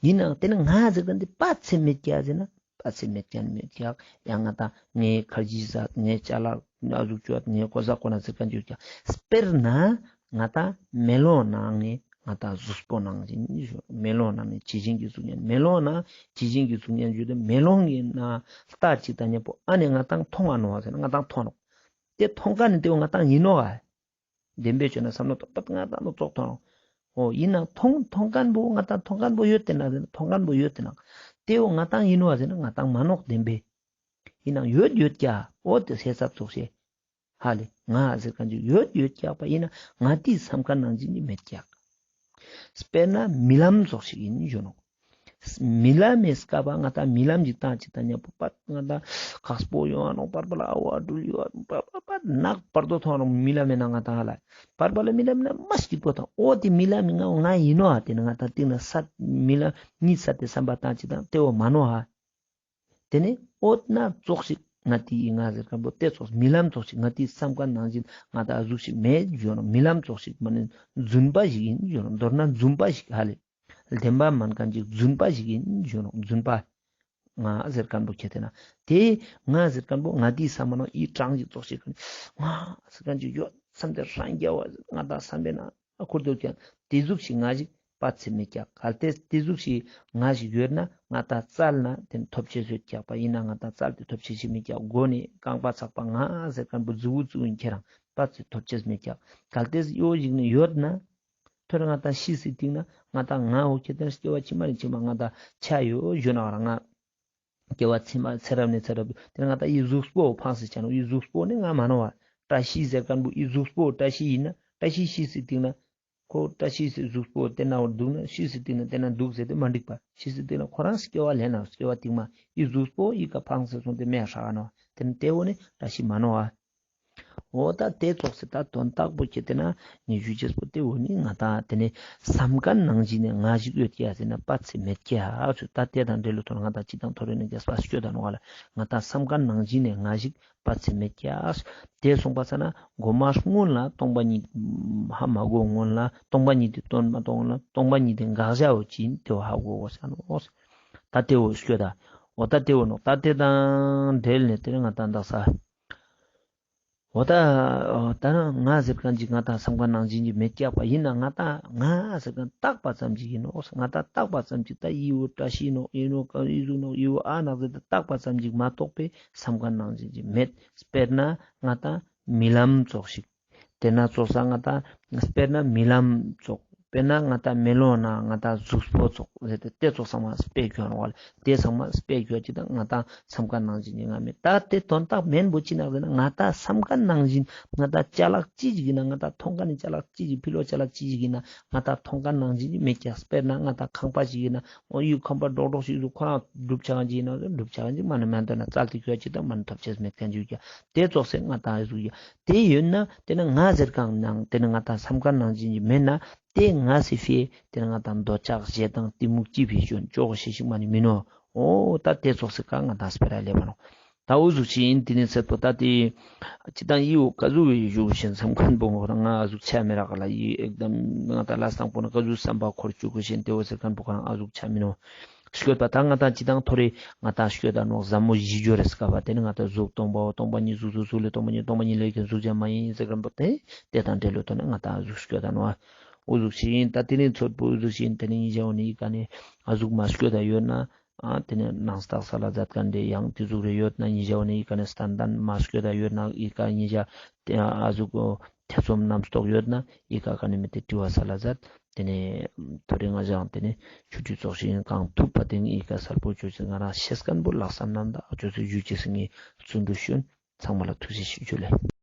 ཡིན་ནའང་དེ་ནི་ང་ཟེར་མཁན་དེ་པ་ཚེ་མེད་ཀྱག་ཟེར་ན་པ་ཚེ་མེད་ཀྱག་མེད་ཀྱག། ཡང་ང་ཏང་ངའི་ཁར་ཇི་ཟ་ངའི་ཅ་ལག་ཨ་ཟུག་ཅོ་ངའི་གོ་ས་གོ་ན་ཟེར་མཁན་ཅིག་ཀྱག། དཔེར་ན་ང་ཏང་མེ་ལོང་ནང་ནས་ང་ཏང་གཟུགས་པོ་ནང་བཞིན་ཞུ། མེ་ལོང་ནང་ནས་ཇི་བཞིན་གྱི་གཟུགས་བརྙན། མེ་ལོང་ནང་ཇི་བཞིན་གྱི་གཟུགས་བརྙན་ཞུ་དེ་མེ་ལོང་གི་ནང་ལྟ་ཅིག་དང་མཉམ་པོ་ཨ་ནི་ང་ཏང་མཐོང་ང་ནོག་ཟེར་ན་ང་ཏང་མཐོང་ནོག། དེ་མཐོང་མཁན་ནི་དེ་བོ་ང་ཏང་ཡིན་ནོག་ཨ། བདེན་པའི་ཆོས་ན་བསམ་བློ་ཏོག་པ་ང་ཏང་ནོ་ཙོགས་མཐོང་ནོག། འོ་ཡིན་ནའང་མཐོང་མཐོང་མཁན་པོ་ང་ཏང་མཐོང་མཁན་པོ་ཡོད་དེ་ན་ཟེར་ན་མཐོང་མཁན་པོ་ཡོད་དེ་ན་དེ་བོ་ང་ཏང་ཡིན་ནོག་ཟེར་ན་ང་ཏང་མ་ནོག་བདེན་པས། ཡིན་ནའང་ཡོད་ཡོད་ཀྱག། འོ་དེ་ཟེར་ས་ཙོགས་ཤེ། ཧ་ལེ་ང་ཟེར་མཁན་ཅིག་ཡོད་ཡོད་ཀྱག་པ་ཡིན་ན་ང་དེའི་བསམ་མཁན་ནང་བཞིན་ནི་མེད་ཀྱག། དཔེར་ན་རྨི་ལམ་ཙོགས་ཤིག་ཡིན་ཞུ་ནོག། རྨི་ལམ་མེ་སྐབས་པ་ང་ཏང་རྨི་ལམ་ཅིག་བཏང་ཅིག་དང་མཉམ་པོ་པ་ང་ཏང་ཁག་པོ་ཡོང་ང་ནོག། བར་བར་ལ་ཨ་བ་སྦྲུལ་ཡོང་ང་ནོག། པ་པ་པ་ནག་བར་དོ་མཐོང་ང་ནོག། རྨི་ལམ་མེ་ན་ང་ཏང་ཧ་ལ་བར་བར་ལ་རྨི་ལམ་མེ་ན་མ་སྐྱིད་པོ་དང་འོ་དེ་རྨི་ལམ་མེ་ང་ང་ཡིན་ནོག་ཨ། དེ་ནི་ང་ཏང་སྟིང་ན་སད་རྨི་ལམ་གཉིད་སད་དེ་བསམ་པ་བཏང་ཅིག་དང་དེ་བོ་མ་ནོག་ཨ། དེ་ནས་འོ་ན་ཙོགས་ཤིག་ང་དེ་ཡི་ང་ཟེར་མཁན་པོ་དེ་ཙོགས་རྨི་ལམ་ཙོགས་ཤིག་ང་དེའི་བསམ་མཁན་ནང་བཞིན་ང་ད་གཟུགས་ཤིག་མེད་ཞུ་ནོག། རྨི་ལམ་ཙོགས་ཤིག་མ་ནི་རྫུན་པ་ཞིག་ཡིན་ཞུ་ནོག། མདོར་ན་རྫུན་པ་ཞིག་ཧ་ལེ། བདེན་པ་མན་མཁན་ཅིག་རྫུན་པ་ཞིག་ཡིན་ཞུ་ནོག། རྫུན་པ། ང་ཟེར་མཁན་པོ་ཁྱེད་དེ་ན་དེ་ང་ཟེར་མཁན་པོ་ང་དེའི་བསམ་མ་ནོག་ཡི་གྲངས་ཤིག་ཙོགས་ཤིག་ང་ཟེར་མཁན་ཅིག་ཡོད་བསམ་དེ་རང་རྒྱལ་བ་ང་ད་བསམ་པས་ན། ཨ་ཁུར་དུ་ཀྱང་དེ་ཟུག་ཞིག་ང་ཞིག་པ་ཚེ་མི་ཀྱག། གལ་ཏེ་དེ་ཟུག་ཞིག་ང་ཞིག་ཡོད་ན་ང་ད་བཙལ་ན་དེ་ཐོབ་ཆེ་ཟོས་ཀྱག་པ་ཡིན་ན་ང་ད་བཙལ་ཏེ་ཐོབ་ཆེ་ཞིག་མི་ཀྱག། མགོ་ནས་རྐང་པ་ཚག་པ་ང་ཟེར་མཁན་པོ་མཛུ་གུ་བཙུགས་ཡིན་ཁྱེད་རང་པ་ཚེ་ཐོབ་ཆེ་མི་ཀྱག། གལ་ཏེ་ཡོ་ཞིག་ནི་ཡོད་ན་ཐོ་རེ་ང་ད་ཤི་སི་སྟིང་ན་ང་ད་ང་འོ་ཁྱེད་དེ་སྐྱེ་བ་ཕྱི་མ་རིང་ཕྱི་མ་ང་ད་ཆ་ཡོ་ཞུ་ན་རང་ང་སྐྱེ་བ་ཕྱི་མ་ཚེ་རབས་ནས་ཚེ་རབས་དེ་ང་ད་ཡི་གཟུགས་པོ་འཕངས་སི་ཆ་ནོག། ཡི་གཟུགས་པོ་ནི་ང་མ་ནོག་པ། བཀྲ་ཤིས་ཟེར་མཁན་པོ་ཡི་གཟུགས་པོ་བཀྲ་ཤིས་ཡིན་ན་བཀྲ་ཤིས་ཤི་སི་སྟིང་ན། ཁོ་བཀྲ་ཤིས་སི་གཟུགས་པོ་དེ་ན་བར་འདུག་ན་ཤི་སི་སྟིང་ན་དེ་ན་འདུག་ཟེར་ཏེ་མ་འགྲིག་པ། ཤི་སི་སྟིང་ན་ཁོ་རང་སྐྱེ་བ་ལེན་ན་སྐྱེ་བ་སྟིང་མ་ཡི་གཟུགས་པོ་ཡི་ག་འཕངས་སི་སོང་སྟེ་མེ་ཧྲ་ག་ནོག། དེ་ན་དེ་བོ་ནི་བཀྲ་ཤིས་མ་ནོག་པ། འོ་ད་དེ་ཙོགས་སེ་ད་དོན་དག་པོ་ཁྱེད་དེ་ན་ངས་ཞུ་ཅེས་པོ་དེ་འོ་ནི་ང་ད་དེ་ནས་བསམ་ཁན་ནང་བཞིན་ནས་ང་ཞིག་ཡོད་ཀྱག་ཟེར་ན་པ་ཚེ་མེད་ཀྱག་ཟེར། ད་དེ་དང་འབྲེལ་ལོ་ཐོག་ང་ད་ཅི་དང་ཐོ་རེ་ནས་རྒྱས་པ་སྐྱོད་ད་ནོག་ལ། ང་ད་བསམ་ཁན་ནང་བཞིན་ནས་ང་ཞིག་པ་ཚེ་མེད་ཀྱག། དེ་སོང་པ་ས་ན་གོ་མ་སྔོན་ལ་སྟོང་པ་ཉིད་ཧ་མ་གོ་སྔོན་ལ་སྟོང་པ་ཉིད་དེ་དོན་མ་སྟོང་ལ་སྟོང་པ་ཉིད་དེ་དགག་བྱའོ་ཅིན་དེ་བོ་ཧ་གོ་གོས་ས་ནོག། ད་དེ་བོ་སྐྱོད་ད། འོ་ད་དེ་བོ་ནོག། ད་དེ་དང་འབྲེལ་ནས་དེ་ནས་ང་ད་འདག་ས། འོ་ད་ད་ང་ཟེར་ཁན་ཅིག་ང་ད་བསམ་ཁན་ནང་བཞིན་ཅིག་མེད་ཀྱག་པ་ཡིན་ན་ང་ད་ང་ཟེར་ཁན་བཏགས་པ་ཙམ་ཅིག་ཡིན་ནོག། ང་ད་བཏགས་པ་ཙམ་ཅིག་ད་ཡི་བོ་བཀྲ་ཤིས་ནོག། ཡི་ནོག་ཡི་གཟུགས་ནོག། ཡི་བོ་ཨ་ནག་ཟེར་ད་བཏགས་པ་ཙམ་ཅིག་མ་གཏོགས་པའི་བསམ་ཁན་ནང་བཞིན་ཅིག་མེད། དཔེར་ན་ང་ད་རྨི་ལམ་ཙོགས་ཤིག། དེ་ན་ཙོགས་ས་ང་ད་དཔེར་ན་རྨི་ལམ་ཙོགས། དཔེར་ན་ང་ད་མེ་ལོང་ན་ང་ད་གཟུགས་པོ་ཙོགས་ཟེར་ཏེ་དེ་ཙོགས་ཚང་མ་དཔེ་ཁྱོད་ནོག་ལ། དེ་ཚང་མ་དཔེ་ཁྱོད་ཅིག་ད་ང་ད་བསམ་ཁན་ནང་བཞིན་ཅིག་ང་མེད། ད་དེ་དོན་དག་མེན་པོ་ཅི་ནོག་ཟེར་ན་ང་ད་བསམ་ཁན་ནང་བཞིན་ང་ད་ཅ་ལག་ཅི་ཞིག་ཡིན་ན་ང་ད་མཐོང་ཁན་ནི་ཅ་ལག་ཅི་ཞིག་ཕི་ལོགས་ཅ་ལག་ཅི་ཞིག་ཡིན་ན་ང་ད་མཐོང་ཁན་ནང་བཞིན་ཅིག་མེད་ཀྱག། དཔེར་ན་ང་ད་ཁང་པ་ཞིག་ཡིན་ན་འོ་ཡུ་ཁང་པ་སྒྲོག་སྒྲོག་ཞིག་ཡོད་ཁོ་རང་སྒྲུབ་ཆ་ཁན་ཅིག་ཡིན་ན་སྒྲུབ་ཆ་ཁན་ཅིག་མ་ནི་མེན་དོན་ན་རྩལ་དེ་ཁྱོད་ཅིག་ད་མ་ནི་ཐོབ་ཅེས་མེད་ཁན་ཅིག་ཡོད་ཀྱག། དེ་ཙོགས་སེ་ང་ད་ཨ་ཟུག་ཡ། དེ་ཡོད་ན་དེ་ནི་ང་ཟེར་ཁན་ནང་དེ་ནི་ང་ད་བསམ་ཁན་ནང་བཞིན་ཅིག་མེད་ན་དེ་ང་ཟེར་ཕི་དེ་ནི་ང་ད་འདོད་ཆགས་ཞེ་སྡང་གཏི་མུག་ཅི་ཕི་ཅོ་ཅོག་ཞེ་ཞིག་མ་ནི་མིན་ནོག། འོ་ད་དེ་ཙོགས་སེ་ཀ་ང་ད་སྤེ་ར་ལེབ་བ་ནོག། ད་འོ་ཟུག་ཅིག་ཡིན། དེ་ནི་ཚེ་པོ་ད་དེ་ཅི་དང་ཡི་འོ་ཀ་ཟུག་ཡི་ཞུ་བཞིན་བསམ་ཁན་པོ་ང་ཨ་ཟུག་ཆ་མེ་རག་ལ་ཡི་ཨེག་དམ་ང་ད་ལ་སང་པོ་ན་ཀ་ཟུག་བསམ་པ་འཁོར་བཅུག་གི་ཞིན་དེ་འོ་ཟེར་ཁན་པོ་ཁོ་རང་ཨ་ཟུག་ཆ་མིན་ནོག། སྐྱོད་པ་ད་ང་ད་ཅི་དང་ཐོ་རེ་ང་ད་སྐྱོད་ད་ནོག། ཟབ་མོ་བཞི་སྦྱོར་རེ་སྐབས་པ་དེ་ནི་ང་ད་གཟུགས་སྟོང་པའོ། སྟོང་པ་ཉིད་གཟུགས་སུ་གཟུགས་ལས་སྟོང་པ་ཉིད། སྟོང་པ་ཉིད་ལས་ཀྱང་གཟུགས་ཅན་མ་ཡིན་ཟེར་ཁན་པོ་དེ་དེ་དང་འབྲེལ་ལོ་ཐོག་ནས་ང་ད་གཟུགས་སྐྱོད་ད་ནོག། འོ་གཟུགས་ཤིག་ཡིན། ད་དེ་ནི་ཚོད་པོ་འོ་གཟུགས་ཤིག་ཡིན། དེ་ནི་ཉིན་ཞག་འོ་ནི་ཡི་ཀ་ནས་ཨ་གཟུགས་མ་སྐྱོད་ད་ཡོད་ན་ཨ་དེ་ནི་ནང་རྟགས་ས་ལ་མཛད་ཁན་དེ་ཡང་དེ་གཟུགས་རེ་ཡོད་ན་ཉིན་ཞག་འོ་ནི་ཡི་ཀ་ནས་སྟན་སྟན་མ་སྐྱོད་ད་ཡོད་ན་ཡི་ཀ་ཉིན་ཞག་དེ་ཨ་གཟུགས་ཐེ་ཚོམ་རྣམ་རྟོག་ཡོད་ན་ཡི་ཀ་ཀ་ནི་མི་དེ་དྲི་བ་ས་ལ་མཛད། དེ་ནས་ཐོ་རེ་ང་ཞང་དེ་ནས་ཆུ་དྲི་ཙོགས་ཤིག་ཡིན། གང་ཐུབ་པ་དེ་ཡི་ཀ་སལ་པོ་ཅོ་ཅེས་ང་རང་ཤེས་ཁན་པོ་ལྷག་བསམ་རྣམ་དག་ཅོ་ཅེས་ཞུ་ཅེས་ངས་བརྩོན་འགྲུས་ཞུ། ཚང་མ་ལ་ཐུགས་རྗེ་ཆེ་ཞུ་ལེ།